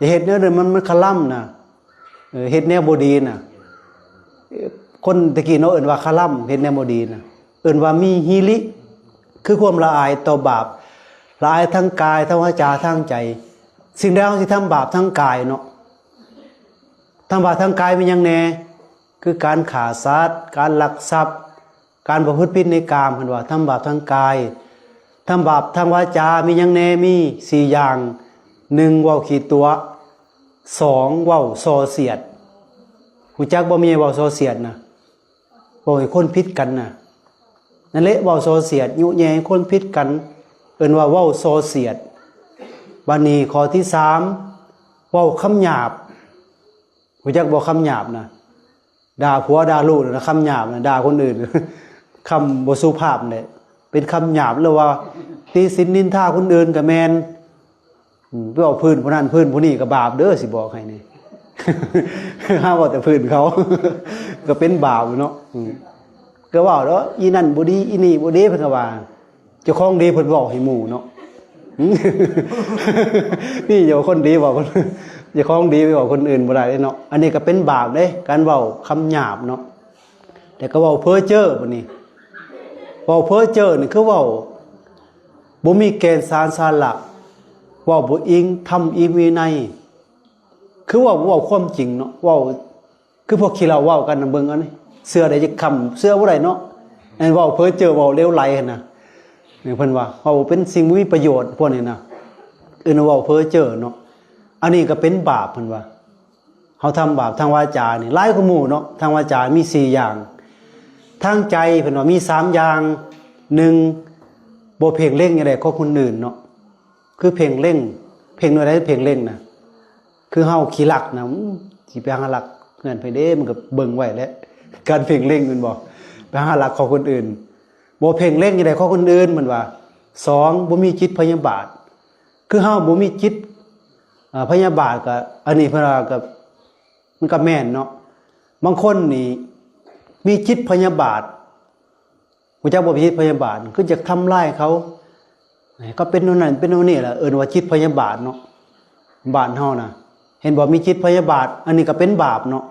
ເຮັດແນວນັ້ນມັນ ມັນຄະລຳນະ ເອີ ເຮັດແນວບໍ່ດີນະ ຄົນແຕ່ກີ້ເນາະ ເອີ້ນວ່າຄະລຳ ເຮັດແນວບໍ່ດີນະ ເອີ້ນວ່າມີຫິລິ ຄືຄວາມລະອາຍຕໍ່ບາບ ລະອາຍທາງກາຍ ທາງວາຈາ ທາງໃຈ ສິ່ງໃດເຮົາຊິທຳບາບທາງກາຍເນາະ ທຳບາບທາງກາຍມີຫຍັງແດ່? ຄືການຂ້າສັດ ການລັກຊັບ ການປະພຶດຜິດໃນກາມ ເພິ່ນວ່າທຳບາບທາງກາຍ ທຳບາບທາງວາຈາມີຫຍັງແດ່? ມີສີ່ຢ່າງ ໜຶ່ງ ເວົ້າຂີ້ຕົວະ ສອງ ເວົ້າສໍ່ສຽດ ຮູ້ຈັກບໍ່ແມ່ນເວົ້າສໍ່ສຽດນະ ເວົ້າໃຫ້ຄົນຜິດກັນນະ ນັ້ນແຫຼະ ເວົ້າສໍ່ສຽດ ຍຸແຍ່ໃຫ້ຄົນຜິດກັນ ເອີ້ນວ່າເວົ້າສໍ່ສຽດ ບາດນີ້ຂໍ້ທີສາມ ເວົ້າຄຳຫຍາບ ຮູ້ຈັກບໍ່ຄຳຫຍາບນະ? ດ່າຜົວດ່າລູກນະ ຄຳຫຍາບນະ ດ່າຄົນອື່ນ ຄຳບໍ່ສຸພາບແຫຼະ ເປັນຄຳຫຍາບ ຫຼືວ່າຕິສິນນິນທາຄົນອື່ນກໍແມ່ນ ອືມ ໄປເວົ້າພື້ນຜູ້ນັ້ນພື້ນຜູ້ນີ້ກໍບາບເດີ ຊິບອກໃຫ້ນີ້ ຫາເວົ້າແຕ່ພື້ນເຂົາ ກໍເປັນບາບເນາະ ອືມ ກໍເວົ້າເນາະ ອີນັ້ນບໍ່ດີ ອີນີ້ບໍ່ດີ ເພິ່ນກໍວ່າ ເຈົ້າຂອງດີເພິ່ນເວົ້າໃຫ້ໝູ່ເນາະ ນີ້ເຈົ້າຄົນດີເວົ້າ ເຈົ້າຂອງດີໄປເວົ້າຄົນອື່ນບໍ່ໄດ້ເນາະ ອັນນີ້ກໍເປັນບາບເດ້ ການເວົ້າຄຳຫຍາບເນາະ ແລ້ວກໍເວົ້າເພີ້ເຈີ້ ບັດນີ້ ເວົ້າເພີ້ເຈີ້ນີ້ຄືເວົ້າບໍ່ມີແກ່ນສານສາລະ ເວົ້າບໍ່ອີງທຳອີງວິໄນ ຄືເວົ້າບໍ່ເວົ້າຄວາມຈິງເນາະ ເວົ້າ ຄືພວກຂີ້ເຫຼົ້າເວົ້າກັນນະ ເບິ່ງເອົານີ້ ເຊື່ອໄດ້ຈັກຄຳ ເຊື່ອບໍ່ໄດ້ເນາະ ອັນເວົ້າເພີ້ເຈີ້ ເວົ້າເລວໄຫຼຫັ້ນນະ ນີ້ເພິ່ນວ່າ ເວົ້າເປັນສິ່ງບໍ່ມີປະໂຫຍດ ພວກນີ້ນະ ເອີ້ນວ່າເວົ້າເພີ້ເຈີ້ເນາະ ອັນນີ້ກໍເປັນບາບ ເພິ່ນວ່າ ເຮົາທຳບາບທາງວາຈານີ້ຫຼາຍກວ່າໝູ່ເນາະ ທາງວາຈາມີສີ່ຢ່າງ ທາງໃຈ ເພິ່ນວ່າມີສາມຢ່າງ ໜຶ່ງ ບໍ່ເພງເລັງຢ່າງໃດຂອງຄົນອື່ນເນາະ ຄືເພງເລັງ ເພງແນວໃດເພງເລັງນະ ຄືເຮົາຂີ້ລັກນະ ອືມ ຊິໄປຫາລັກເຮືອນໃຜເດ້ ມັນກໍເບິ່ງໄວ້ແຫຼະ ການເພງເລັງແມ່ນບໍ່ ໄປຫາລັກຂອງຄົນອື່ນ ບໍ່ເພງເລັງຢ່າງໃດຂອງຄົນອື່ນ ມັນວ່າ ສອງ ບໍ່ມີຈິດພະຍາບາດ ຄືເຮົາບໍ່ມີຈິດ ເອີ ພະຍາບາດ ກໍອັນນີ້ເພິ່ນວ່າ ກໍ ມັນກໍແມ່ນເນາະ ບາງຄົນນີ້ມີຈິດພະຍາບາດ ຮູ້ຈັກບໍ່ ຈິດພະຍາບາດ ຄືຢາກທຳລາຍເຂົາ ເຂົາເປັນແນວນັ້ນເປັນແນວນີ້ລະ ເອີ້ນວ່າຈິດພະຍາບາດເນາະ ບ້ານເຮົານະ ເຫັນບໍ່ ມີຈິດພະຍາບາດ ອັນນີ້ກໍເປັນບາບເນາະ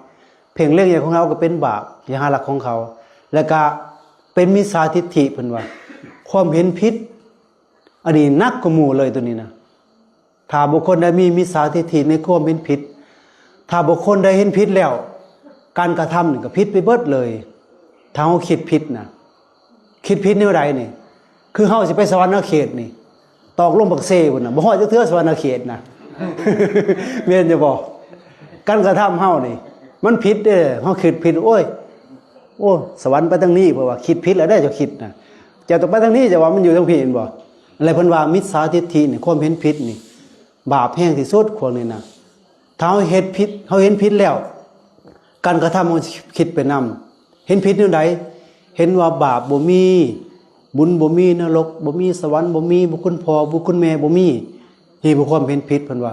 ເພງເລັງຢ່າງໃດຂອງເຮົາກໍເປັນບາບ ຢ່າຫາລັກຂອງເຂົາ ແລ້ວກະເປັນມິດສາທິດຖິ ເພິ່ນວ່າ ຄວາມເຫັນຜິດ ອັນນີ້ໜັກກວ່າໝູ່ເລີຍໂຕນີ້ນະ ຖ້າບຸກຄົນໃດມີມິດສາທິດຖິໃນຄວາມເຫັນຜິດ ຖ້າບຸກຄົນໃດເຫັນຜິດແລ້ວ ການກະທຳນີ້ກໍຜິດໄປເບິດເລີຍ ຖ້າເຮົາຄິດຜິດນະ ຄິດຜິດແນວໃດນີ້ ຄືເຮົາຊິໄປສະຫວັນນະເຂດນີ້ ຕອກລົງປາກເຊພຸ້ນນະ ບໍ່ຮອດຈັກເທື່ອສະຫວັນນະເຂດນະ ແມ່ນຢູ່ບໍ່? ການກະທຳເຮົານີ້ ມັນຜິດເດ້ ເຮົາຄິດຜິດ ໂອ້ຍ ໂອ້ ສະຫວັນໄປທາງນີ້ ເພາະວ່າຄິດຜິດແລ້ວເດ້ ເຈົ້າຄິດນະ ເຈົ້າຕ້ອງໄປທາງນີ້ ເຈົ້າວ່າມັນຢູ່ທາງພີ້ແມ່ນບໍ່? ແລ້ວເພິ່ນວ່າມິດສາທິດຖິນີ້ ຄວາມເຫັນຜິດນີ້ ບາບແຮງທີ່ສຸດ ພວກນີ້ນະ. ຖ້າເຮົາເຮັດຜິດ ເຮົາເຫັນຜິດແລ້ວ ການກະທຳເຮົາຊິຄິດໄປນຳ. ເຫັນຜິດແນວໃດ? ເຫັນວ່າບາບບໍ່ມີ, ບຸນບໍ່ມີ, ນະລົກບໍ່ມີ, ສະຫວັນບໍ່ມີ, ບຸນຄຸນພໍ່ບຸນຄຸນແມ່ບໍ່ມີ. ນີ້ຄືຄວາມເຫັນຜິດ ເພິ່ນວ່າ.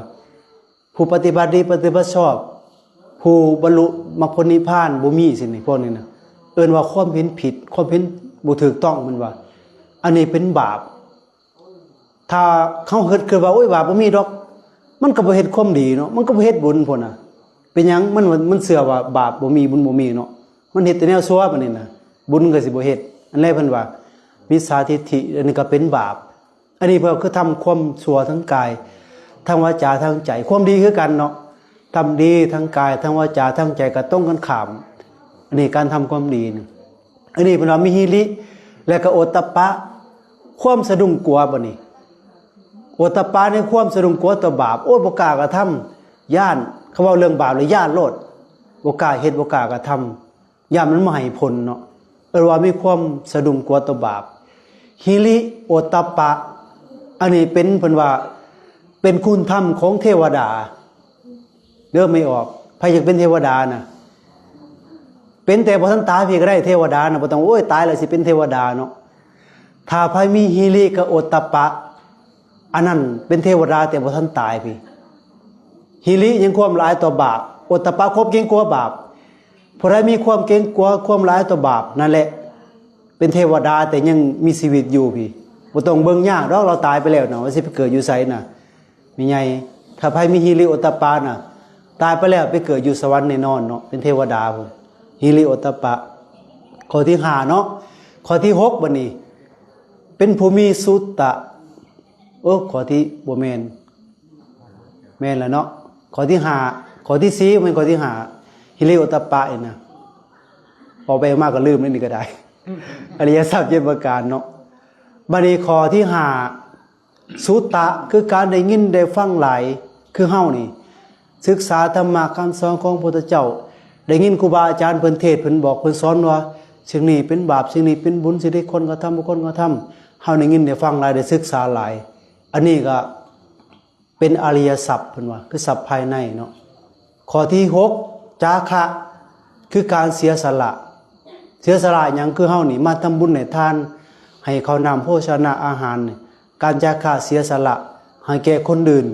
ຜູ້ປະຕິບັດດີປະຕິບັດຊອບ ຜູ້ບັນລຸມັກຜົນນິບພານບໍ່ມີ ຊີ້ນີ້ ພວກນີ້ນະ ເອີ້ນວ່າຄວາມເຫັນຜິດ ຄວາມເຫັນບໍ່ຖືກຕ້ອງ ເພິ່ນວ່າ. ອັນນີ້ເປັນບາບ. ຖ້າເຮົາເຮັດ ຄິດວ່າ ໂອ້ຍ ບາບບໍ່ມີດອກ ມັນກໍບໍ່ເຮັດຄວາມດີເນາະ ມັນກໍບໍ່ເຮັດບຸນພຸ້ນນະ. ເປັນຫຍັງ? ມັນ ມັນເຊື່ອວ່າບາບບໍ່ມີ ບຸນບໍ່ມີເນາະ ມັນເຮັດແຕ່ແນວຊົ່ວ ບາດນີ້ນະ ບຸນກໍຊິບໍ່ເຮັດ. ອັນແລກເພິ່ນວ່າມິດສາທິດຖິ ອັນນີ້ກໍເປັນບາບ. ອັນນີ້ເພິ່ນຄືທຳຄວາມຊົ່ວທາງກາຍ ທາງວາຈາ ທາງໃຈ. ຄວາມດີຄືກັນເນາະ ທຳດີທາງກາຍ ທາງວາຈາ ທາງໃຈ ກໍຕົງກັນຂ້າມ. ອັນນີ້ການທຳຄວາມດີນີ້ ອັນນີ້ເພິ່ນວ່າມີຫິລິ ແລະກໍໂອດຕະປະ ຄວາມສະດຸ້ງກົວ. ບັດນີ້ໂອດຕະປະໃນຄວາມສະດຸ້ງກົວຕໍ່ບາບ ໂອ້ຍ ບໍ່ກ້າກະທຳ ຢ້ານ. ເຂົາເວົ້າເລື່ອງບາບແລ້ວຢ້ານໂລດ ບໍ່ກ້າເຮັດ ບໍ່ກ້າກະທຳ ຢ້ານມັນບໍ່ໃຫ້ຜົນເນາະ. ເອີ້ນວ່າມີຄວາມສະດຸ້ງກົວຕໍ່ບາບ. ຫິລິໂອດຕະປະ ອັນນີ້ເປັນ ເພິ່ນວ່າເປັນຄຸນທຳຂອງເທວະດາເດີ. ແມ່ອອກ ໃຜຢາກເປັນເທວະດານະ ເປັນແຕ່ບໍ່ທັນຕາຍພີ້ກໍໄດ້ ເທວະດານະ ບໍ່ຕ້ອງ ໂອ້ຍ ຕາຍແລ້ວຊິເປັນເທວະດາເນາະ. ຖ້າໃຜມີຫິລິກັບໂອດຕະປະ ອັນນັ້ນເປັນເທວະດາແຕ່ບໍ່ທັນຕາຍພີ້. ຫິລິຍັງຄວາມລະອາຍຕໍ່ບາບ ໂອດຕະປະຄວາມເກງກົວບາບ. ຜູ້ໃດມີຄວາມເກງກົວ ຄວາມລະອາຍຕໍ່ບາບ ນັ້ນແຫຼະເປັນເທວະດາແຕ່ຍັງມີຊີວິດຢູ່ພີ້. ບໍ່ຕ້ອງເບິ່ງຍາກດອກ ລາວຕາຍໄປແລ້ວນະ ວ່າຊິໄປເກີດຢູ່ໃສນະ. ແມ່ໃຫຍ່ ຖ້າໃຜມີຫິລິໂອດຕະປະນະ ຕາຍໄປແລ້ວໄປເກີດຢູ່ສະຫວັນແນ່ນອນເນາະ ເປັນເທວະດາພຸ້ນ. ຫິລິໂອດຕະປະ ຂໍ້ທີຫ້າເນາະ. ຂໍ້ທີຫົກ ບັດນີ້ ເປັນຜູ້ມີສຸຕະ ໂອ້ ຂໍ້ທີ່ ບໍ່ແມ່ນ ແມ່ນລະເນາະ ຂໍ້ທີຫ້າ. ຂໍ້ທີສີ່ ແມ່ນຂໍ້ທີຫ້າ ຫິລິໂອດຕະປະນີ້ນະ ອອກໄປອອກມາກໍລືມແລ້ວ ນີ້ກໍໄດ້ ອະລິຍະຊັບເຈັດປະການເນາະ. ບັດນີ້ຂໍ້ທີຫ້າ ສຸຕະ ຄືການໄດ້ຍິນໄດ້ຟັງຫຼາຍ ຄືເຮົານີ້ສຶກສາທຳມະຄຳສອນຂອງພະພຸດທະເຈົ້າ ໄດ້ຍິນຄູບາອາຈານເພິ່ນເທດ ເພິ່ນບອກ ເພິ່ນສອນວ່າ ສິ່ງນີ້ເປັນບາບ ສິ່ງນີ້ເປັນບຸນ ສິ່ງໃດຄວນກະທຳ ບໍ່ຄວນກະທຳ. ເຮົາໄດ້ຍິນໄດ້ຟັງຫຼາຍ ໄດ້ສຶກສາຫຼາຍ ອັນນີ້ກໍເປັນອະລິຍະຊັບ ເພິ່ນວ່າ ຄືຊັບພາຍໃນເນາະ. ຂໍ້ທີຫົກ ຈາຄະ ຄືການເສຍສະຫຼະ. ເສຍສະຫຼະຫຍັງ? ຄືເຮົານີ້ມາທຳບຸນໃຫ້ທານ ໃຫ້ເຂົ້ານ້ຳໂພຊະນະອາຫານນີ້ ການຈາຄະເສຍສະຫຼະໃຫ້ແກ່ຄົນອື່ນ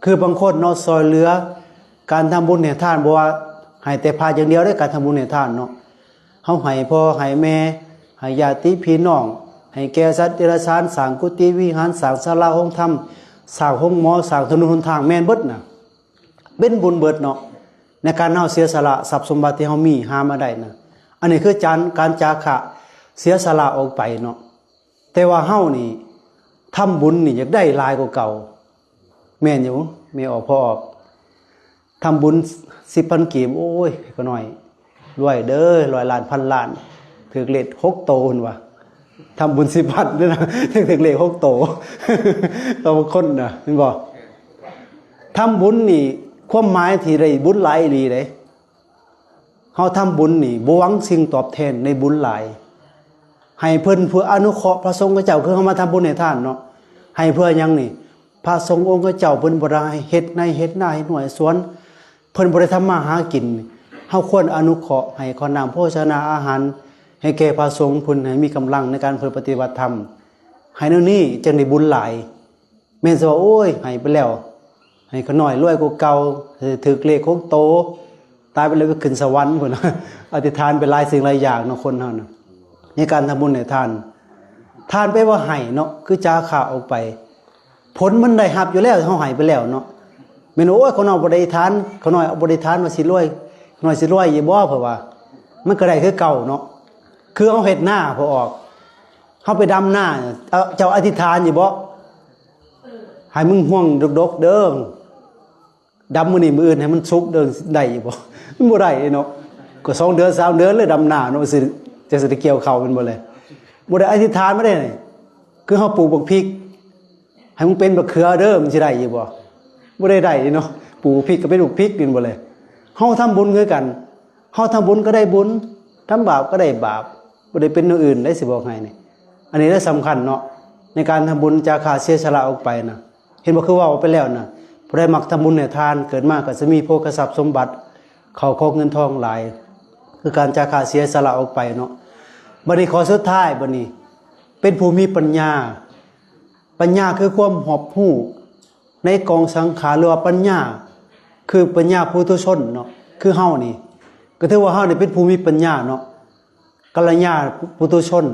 ຄືບາງຄົນເນາະ ຊ່ອຍເຫຼືອ ການທຳບຸນໃຫ້ທານ ບໍ່ວ່າໃຫ້ແຕ່ພະຢ່າງດຽວເດ້ ການທຳບຸນໃຫ້ທານເນາະ. ເຮົາໃຫ້ພໍ່ໃຫ້ແມ່ ໃຫ້ຍາດຕິພີ່ນ້ອງ ໃຫ້ແກ່ສັດເດຍລະສານ ສ້າງກຸຕິວິຫານ ສ້າງສາລາໂຮງທຳ ສ້າງໂຮງໝໍ ສ້າງຖະໜົນຫົນທາງ ແມ່ນເບິດນະ ເປັນບຸນເບິດເນາະ. ໃນການເຮົາເສຍສະຫຼະຊັບສົມບັດທີ່ເຮົາມີຫາມາໄດ້ນະ ອັນນີ້ຄືຈານ ການຈາຄະເສຍສະຫຼະອອກໄປເນາະ. ແຕ່ວ່າເຮົານີ້ທຳບຸນນີ້ຢາກໄດ້ຫຼາຍກວ່າເກົ່າ ແມ່ນຢູ່ ແມ່ອອກ ພໍ່ອອກ ທຳບຸນສິບພັນກີບ ໂອ້ຍ ຂ້ານ້ອຍລວຍເດີ ຮ້ອຍລ້ານ ພັນລ້ານ ຖືກເລກຫົກໂຕ ເພິ່ນວ່າ. ທຳບຸນສິບພັນເດີນະ ຖືກເລກຫົກໂຕ ເອົາບາງຄົນນະ ແມ່ນບໍ່? ທຳບຸນນີ້ຄວາມໝາຍທີ່ໄດ້ບຸນຫຼາຍອີ່ຫຼີເດ້. ເຮົາທຳບຸນນີ້ບໍ່ຫວັງສິ່ງຕອບແທນໃນບຸນຫຼາຍ ໃຫ້ເພິ່ນເພື່ອອະນຸເຄາະພະສົງຂະເຈົ້າ ຄືເຮົາມາທຳບຸນໃຫ້ທານເນາະ ໃຫ້ເພື່ອຫຍັງນີ້? ພະສົງອົງຂະເຈົ້າເພິ່ນບໍ່ໄດ້ເຮັດໄຮ່ເຮັດນາ ເຮັດຮົ້ວເຮັດສວນ ເພິ່ນບໍ່ໄດ້ທຳມາຫາກິນ ເຮົາຄວນອະນຸເຄາະໃຫ້ເຂົ້ານ້ຳໂພຊະນາອາຫານ ໃຫ້ແກ່ພະສົງເພິ່ນ ໃຫ້ມີກຳລັງໃນການເພິ່ນປະຕິບັດທຳ ໃຫ້ແນວນີ້ຈຶ່ງໄດ້ບຸນຫຼາຍ. ແມ່ນຊິວ່າ ໂອ້ຍ ໃຫ້ໄປແລ້ວ ໃຫ້ຂ້ານ້ອຍລວຍກວ່າເກົ່າ ຖືກເລກຫົກໂຕ ຕາຍໄປແລ້ວໄປຂຶ້ນສະຫວັນພຸ້ນ ອະທິຖານໄປຫຼາຍສິ່ງຫຼາຍຢ່າງເນາະ ຄົນເຮົານະ ໃນການທຳບຸນໃຫ້ທານ. ທານແປວ່າໃຫ້ເນາະ ຄືຈາຄະອອກໄປ ຜົນມັນໄດ້ຮັບຢູ່ແລ້ວ ເຮົາໃຫ້ໄປແລ້ວເນາະ. ແມ່ນ ໂອ້ຍ ຂ້ານ້ອຍບໍ່ໄດ້ອະທິຖານ ຂ້ານ້ອຍບໍ່ໄດ້ອະທິຖານວ່າຊິລວຍ ຂ້ານ້ອຍຊິລວຍຢູ່ບໍ່? ເພາະວ່າມັນກໍໄດ້ຄືເກົ່າເນາະ ຄືເຮົາເຮັດນາ ພໍອອກ ເຮົາໄປດຳນາ ເອີ ເຈົ້າອະທິຖານຢູ່ບໍ່ ໃຫ້ມຶງຮ່ວງດົກໆເດີ ດຳມື້ນີ້ມື້ອື່ນໃຫ້ມັນສຸກເດີ ໄດ້ຢູ່ບໍ່? ມັນບໍ່ໄດ້ເນາະ ກໍສອງເດືອນສາມເດືອນເລີຍດຳນາເນາະ ຊິ ຈັ່ງຊິໄດ້ກ່ຽວເຂົ້າແມ່ນບໍ່ແລະ? ບໍ່ໄດ້ອະທິຖານມາເດ້ ຄືເຮົາປູກບັກພິກ ໃຫ້ມັນເປັນບັກເຂືອເດີ ມັນຊິໄດ້ຢູ່ບໍ່? ບໍ່ໄດ້ໄດ້ເນາະ ປູກພິກກໍເປັນບັກພິກແມ່ນບໍ່ແລະ? ເຮົາທຳບຸນຄືກັນ ເຮົາທຳບຸນກໍໄດ້ບຸນ ທຳບາບກໍໄດ້ບາບ ບໍ່ໄດ້ເປັນແນວອື່ນໃດ ຊິບອກໃຫ້ນີ້. ອັນນີ້ແຫຼະສຳຄັນເນາະ ໃນການທຳບຸນຈາຄະເສຍສະຫຼະອອກໄປນະ. ເຫັນບໍ່ ຄືເວົ້າໄປແລ້ວນະ ຜູ້ໃດມັກທຳບຸນໃຫ້ທານ ເກີດມາກໍຈະມີໂພຄະຊັບສົມບັດ ເຂົ້າຂອງເງິນທອງຫຼາຍ ຄືການຈາຄະເສຍສະຫຼະອອກໄປເນາະ. ບັດນີ້ຂໍ້ສຸດທ້າຍ ບັດນີ້ ເປັນຜູ້ມີປັນຍາ. ປັນຍາຄືຄວາມຮອບຮູ້ໃນກອງສັງຂານ ຫຼືວ່າປັນຍາ ຄືປັນຍາປຸຖຸຊົນເນາະ ຄືເຮົານີ້ ກໍຖືວ່າເຮົານີ້ເປັນຜູ້ມີປັນຍາເນາະ ກັນລະຍານປຸຖຸຊົນ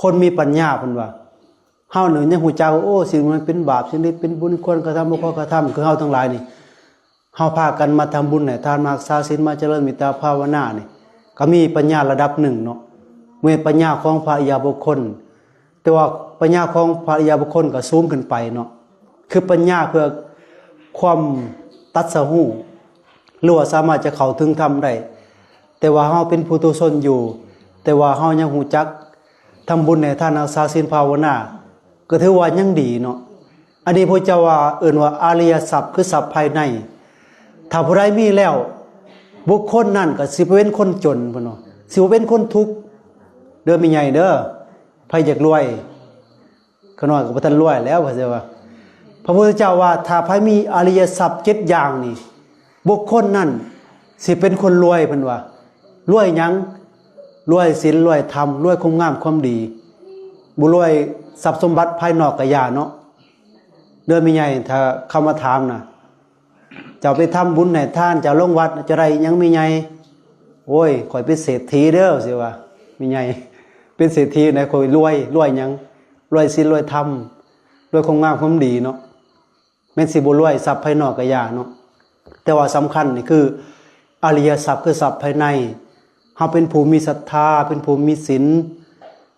ຄົນມີປັນຍາ ເພິ່ນວ່າ ເຮົານີ້ຍັງຮູ້ຈັກວ່າ ໂອ້ ສິ່ງນີ້ເປັນບາບ ສິ່ງນີ້ເປັນບຸນ ຄວນກະທຳ ບໍ່ຄວນກະທຳ ຄືເຮົາທັງຫຼາຍນີ້ ເຮົາພາກັນມາທຳບຸນໃຫ້ທານ ມາຮັກສາສິນ ມາຈະເລີນເມດຕາພາວະນານີ້ ກໍມີປັນຍາລະດັບໜຶ່ງເນາະ ບໍ່ແມ່ນປັນຍາຂອງພະອະລິຍະບຸກຄົນ ແຕ່ວ່າປັນຍາຂອງພະອະລິຍະບຸກຄົນກໍສູງຂຶ້ນໄປເນາະ ຄືປັນຍາເພື່ອຄວາມຕັດສະຮູ້ ຫຼືວ່າສາມາດຈະເຂົ້າເຖິງທຳໄດ້. ແຕ່ວ່າເຮົາເປັນປຸຖຸຊົນຢູ່ ແຕ່ວ່າເຮົາຍັງຮູ້ຈັກທຳບຸນໃຫ້ທານ ຮັກສາສິນ ພາວະນາ ກໍຖືວ່າຍັງດີເນາະ. ອັນນີ້ພະເຈົ້າວ່າ ເອີ້ນວ່າອະລິຍະຊັບ ຄືຊັບພາຍໃນ. ຖ້າຜູ້ໃດມີແລ້ວ ບຸກຄົນນັ້ນກໍຊິບໍ່ເປັນຄົນຈົນ ເພິ່ນວ່າ ຊິບໍ່ເປັນຄົນທຸກເດີ້ ແມ່ໃຫຍ່ເດີ້. ໃຜຢາກລວຍ? ຂະນ້ອຍກໍບໍ່ທັນລວຍແລ້ວ ເພິ່ນວ່າ. ພະພຸດທະເຈົ້າວ່າ ຖ້າໃຜມີອະລິຍະຊັບເຈັດຢ່າງນີ້ ບຸກຄົນນັ້ນຊິເປັນຄົນລວຍ ເພິ່ນວ່າ. ລວຍຫຍັງ? ລວຍສິນ ລວຍທຳ ລວຍຄວາມງາມຄວາມດີ ບໍ່ລວຍຊັບສົມບັດພາຍນອກກະຢ່າເນາະ ເດີ້ແມ່ໃຫຍ່. ຖ້າເຂົາມາຖາມນະ ເຈົ້າໄປທຳບຸນໃຫ້ທານ ເຈົ້າລົງວັດ ເຈົ້າໄດ້ຫຍັງແມ່ໃຫຍ່? ໂອ້ຍ ຂ້ອຍເປັນເສດຖີເດີ້ ຊິວ່າແມ່ໃຫຍ່. ເປັນເສດຖີໃດ ຂ້ອຍລວຍ ລວຍຫຍັງ? ລວຍສິນ ລວຍທຳ ລວຍຄວາມງາມຄວາມດີເນາະ. ແມ່ນຊິບໍ່ລວຍຊັບພາຍນອກກະຢ່າເນາະ ແຕ່ວ່າສຳຄັນນີ້ຄືອະລິຍະຊັບ ຄືຊັບພາຍໃນ. ເຮົາເປັນຜູ້ມີສັດທາ ເປັນຜູ້ມີສິນ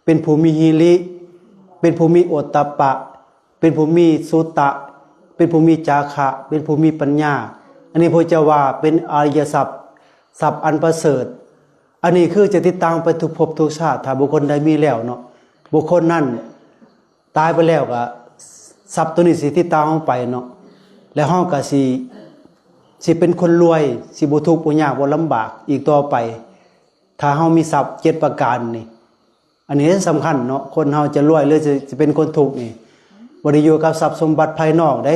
ເປັນຜູ້ມີຫິລິ ເປັນຜູ້ມີໂອດຕະປະ ເປັນຜູ້ມີສຸຕະ ເປັນຜູ້ມີຈາຄະ ເປັນຜູ້ມີປັນຍາ. ອັນນີ້ພະເຈົ້າວ່າເປັນອະລິຍະຊັບ ຊັບອັນປະເສີດ. ອັນນີ້ຄືຈະຕິດຕາມໄປທຸກພົບທຸກຊາດ ຖ້າບຸກຄົນໃດມີແລ້ວເນາະ. ບຸກຄົນນັ້ນຕາຍໄປແລ້ວກະຊັບໂຕນີ້ຊິຕິດຕາມເຮົາໄປເນາະ ແລ້ວເຮົາກະຊິ ຊິເປັນຄົນລວຍ ຊິບໍ່ທຸກບໍ່ຍາກບໍ່ລຳບາກອີກຕໍ່ໄປ ຖ້າເຮົາມີຊັບເຈັດປະການນີ້. ອັນນີ້ສຳຄັນເນາະ ຄົນເຮົາຈະລວຍ ຫຼື ຈະ ຈະເປັນຄົນທຸກນີ້ ບໍ່ໄດ້ຢູ່ກັບຊັບສົມບັດພາຍນອກເດ້.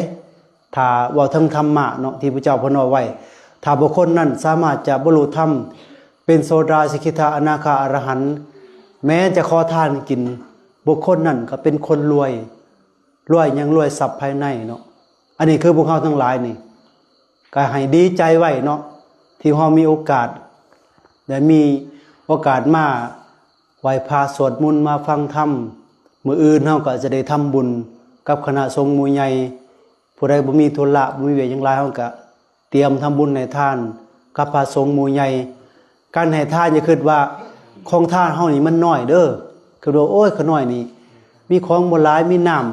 ຖ້າເວົ້າເຖິງທຳມະເນາະ ທີ່ພະເຈົ້າເພິ່ນເວົ້າໄວ້ ຖ້າບຸກຄົນນັ້ນສາມາດຈະບັນລຸທຳ ເປັນໂສດາ ສະກິດທາ ອະນາຄາ ອະລະຫັນ ແມ້ຈະຂໍທານກິນ ບຸກຄົນນັ້ນກໍເປັນຄົນລວຍ. ລວຍຫຍັງ? ລວຍຊັບພາຍໃນເນາະ. ອັນນີ້ຄືພວກເຮົາທັງຫຼາຍນີ້ ກໍໃຫ້ດີໃຈໄວ້ເນາະ ທີ່ເຮົາມີໂອກາດ ໄດ້ມີໂອກາດມາໄຫວ້ພະ ສວດມົນ ມາຟັງທຳ. ມື້ອື່ນເຮົາກໍຈະໄດ້ທຳບຸນກັບຄະນະສົງໝູ່ໃຫຍ່. ຜູ້ໃດບໍ່ມີທຸລະ ບໍ່ມີວຽກຫຍັງຫຼາຍ ເຮົາກໍຕຽມທຳບຸນໃຫ້ທານກັບພະສົງໝູ່ໃຫຍ່. ການໃຫ້ທານ ຢ່າຄິດວ່າຂອງທານເຮົານີ້ມັນນ້ອຍເດີ້. ຄິດວ່າ ໂອ້ຍ ຂ້ານ້ອຍນີ້ມີຂອງບໍ່ຫຼາຍ ມີນ້ຳ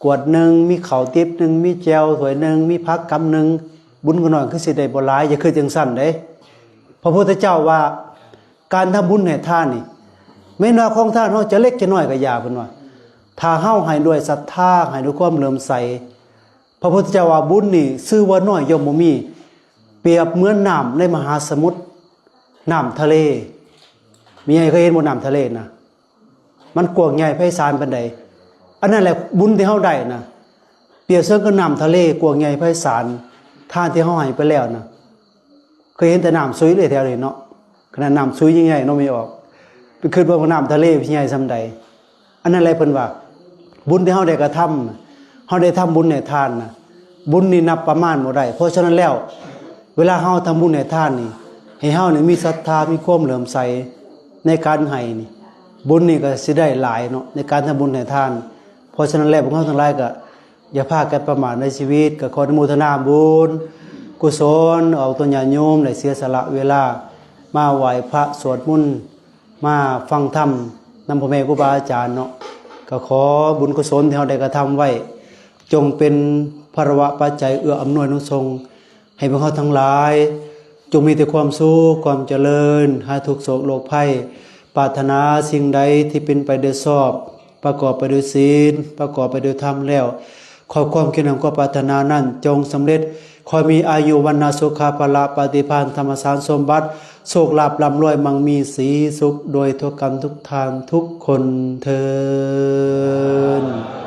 ກວດໜຶ່ງ ມີເຂົ້າຕິບໜຶ່ງ ມີແຈ່ວຖ້ວຍໜຶ່ງ ມີຜັກກຳໜຶ່ງ ບຸນກໍໜ້ອຍ ຄືຊິໄດ້ບໍ່ຫຼາຍ. ຢ່າຄິດຈັ່ງຊັ້ນເດ້. ພະພຸດທະເຈົ້າວ່າ ການທຳບຸນໃຫ້ທານນີ້ ແມ່ນວ່າຂອງທານເຮົາຈະເລັກຈະນ້ອຍກໍຢ່າ ເພິ່ນວ່າ ຖ້າເຮົາໃຫ້ດ້ວຍສັດທາ ໃຫ້ດ້ວຍຄວາມເຫຼື້ອມໃສ ພະພຸດທະເຈົ້າວ່າ ບຸນນີ້ຊື່ວ່ານ້ອຍຍ່ອມບໍ່ມີ ປຽບເໝືອນນ້ຳໃນມະຫາສະໝຸດ ນ້ຳທະເລ. ແມ່ໃຫຍ່ເຄີຍເຫັນບໍ່ ນ້ຳທະເລນະ? ມັນກວ້າງໃຫຍ່ໄພສານປານໃດ. ອັນນັ້ນແຫຼະບຸນທີ່ເຮົາໄດ້ນະ ປຽບເຊີງກັບນ້ຳທະເລກວ້າງໃຫຍ່ໄພສານ. ທານທີ່ເຮົາໃຫ້ໄປແລ້ວນະ ເຄີຍເຫັນແຕ່ນ້ຳຊຸຍເລີຍແຖວນີ້ເນາະ. ຂະໜາດນ້ຳຊຸຍຍັງໃຫຍ່ເນາະ ແມ່ອອກ ໄປຄິດວ່ານ້ຳທະເລຊິໃຫຍ່ສ່ຳໃດ. ອັນນັ້ນແຫຼະເພິ່ນວ່າ ບຸນທີ່ເຮົາໄດ້ກະທຳ ເຮົາໄດ້ທຳບຸນໃຫ້ທານນະ ບຸນນີ້ນັບປະມານບໍ່ໄດ້. ເພາະສະນັ້ນແລ້ວ ເວລາເຮົາທຳບຸນໃຫ້ທານນີ້ ໃຫ້ເຮົານີ້ມີສັດທາ ມີຄວາມເຫຼື້ອມໃສໃນການໃຫ້ນີ້ ບຸນນີ້ກໍຊິໄດ້ຫຼາຍເນາະ ໃນການທຳບຸນໃຫ້ທານ. ເພາະສະນັ້ນແລ້ວ ພວກເຮົາທັງຫຼາຍກໍຢ່າພາກັນປະໝາດໃນຊີວິດ. ກໍຂໍອະນຸໂມທະນາບຸນກຸສົນ ອອກຕົນຍາດໂຍມໄດ້ເສຍສະຫຼະເວລາມາໄຫວ້ພະ ສວດມົນ ມາຟັງທຳນຳພໍ່ແມ່ຄູບາອາຈານເນາະ. ກໍຂໍບຸນກຸສົນທີ່ເຮົາໄດ້ກະທຳໄວ້ ຈົ່ງເປັນພາລະວະປັດໄຈເອື້ອອຳນວຍໜູນສົ່ງ ໃຫ້ພວກເຮົາທັງຫຼາຍ ຈົ່ງມີແຕ່ຄວາມສຸກ ຄວາມຈະເລີນ ຫາຍທຸກໂສກໂລກໄພ. ປາດຖະໜາສິ່ງໃດທີ່ເປັນໄປໂດຍຊອບ ປະກອບໄປໂດຍສິນ ປະກອບໄປໂດຍທຳແລ້ວ ຄອບຄອງຄຽງຂ້າງຄວາມປາດຖະໜານັ້ນຈົ່ງສຳເລັດ. ຂໍໃຫ້ມີອາຍຸວັນນະສຸຂະພະລະ ປະຕິພານທຳມະສານສົມບັດ ໂຊກລາບລ່ຳລວຍ ມັ່ງມີສີສຸກ ດ້ວຍທຸກທ່ານທຸກທ່ານທຸກຄົນເທີ້ນ.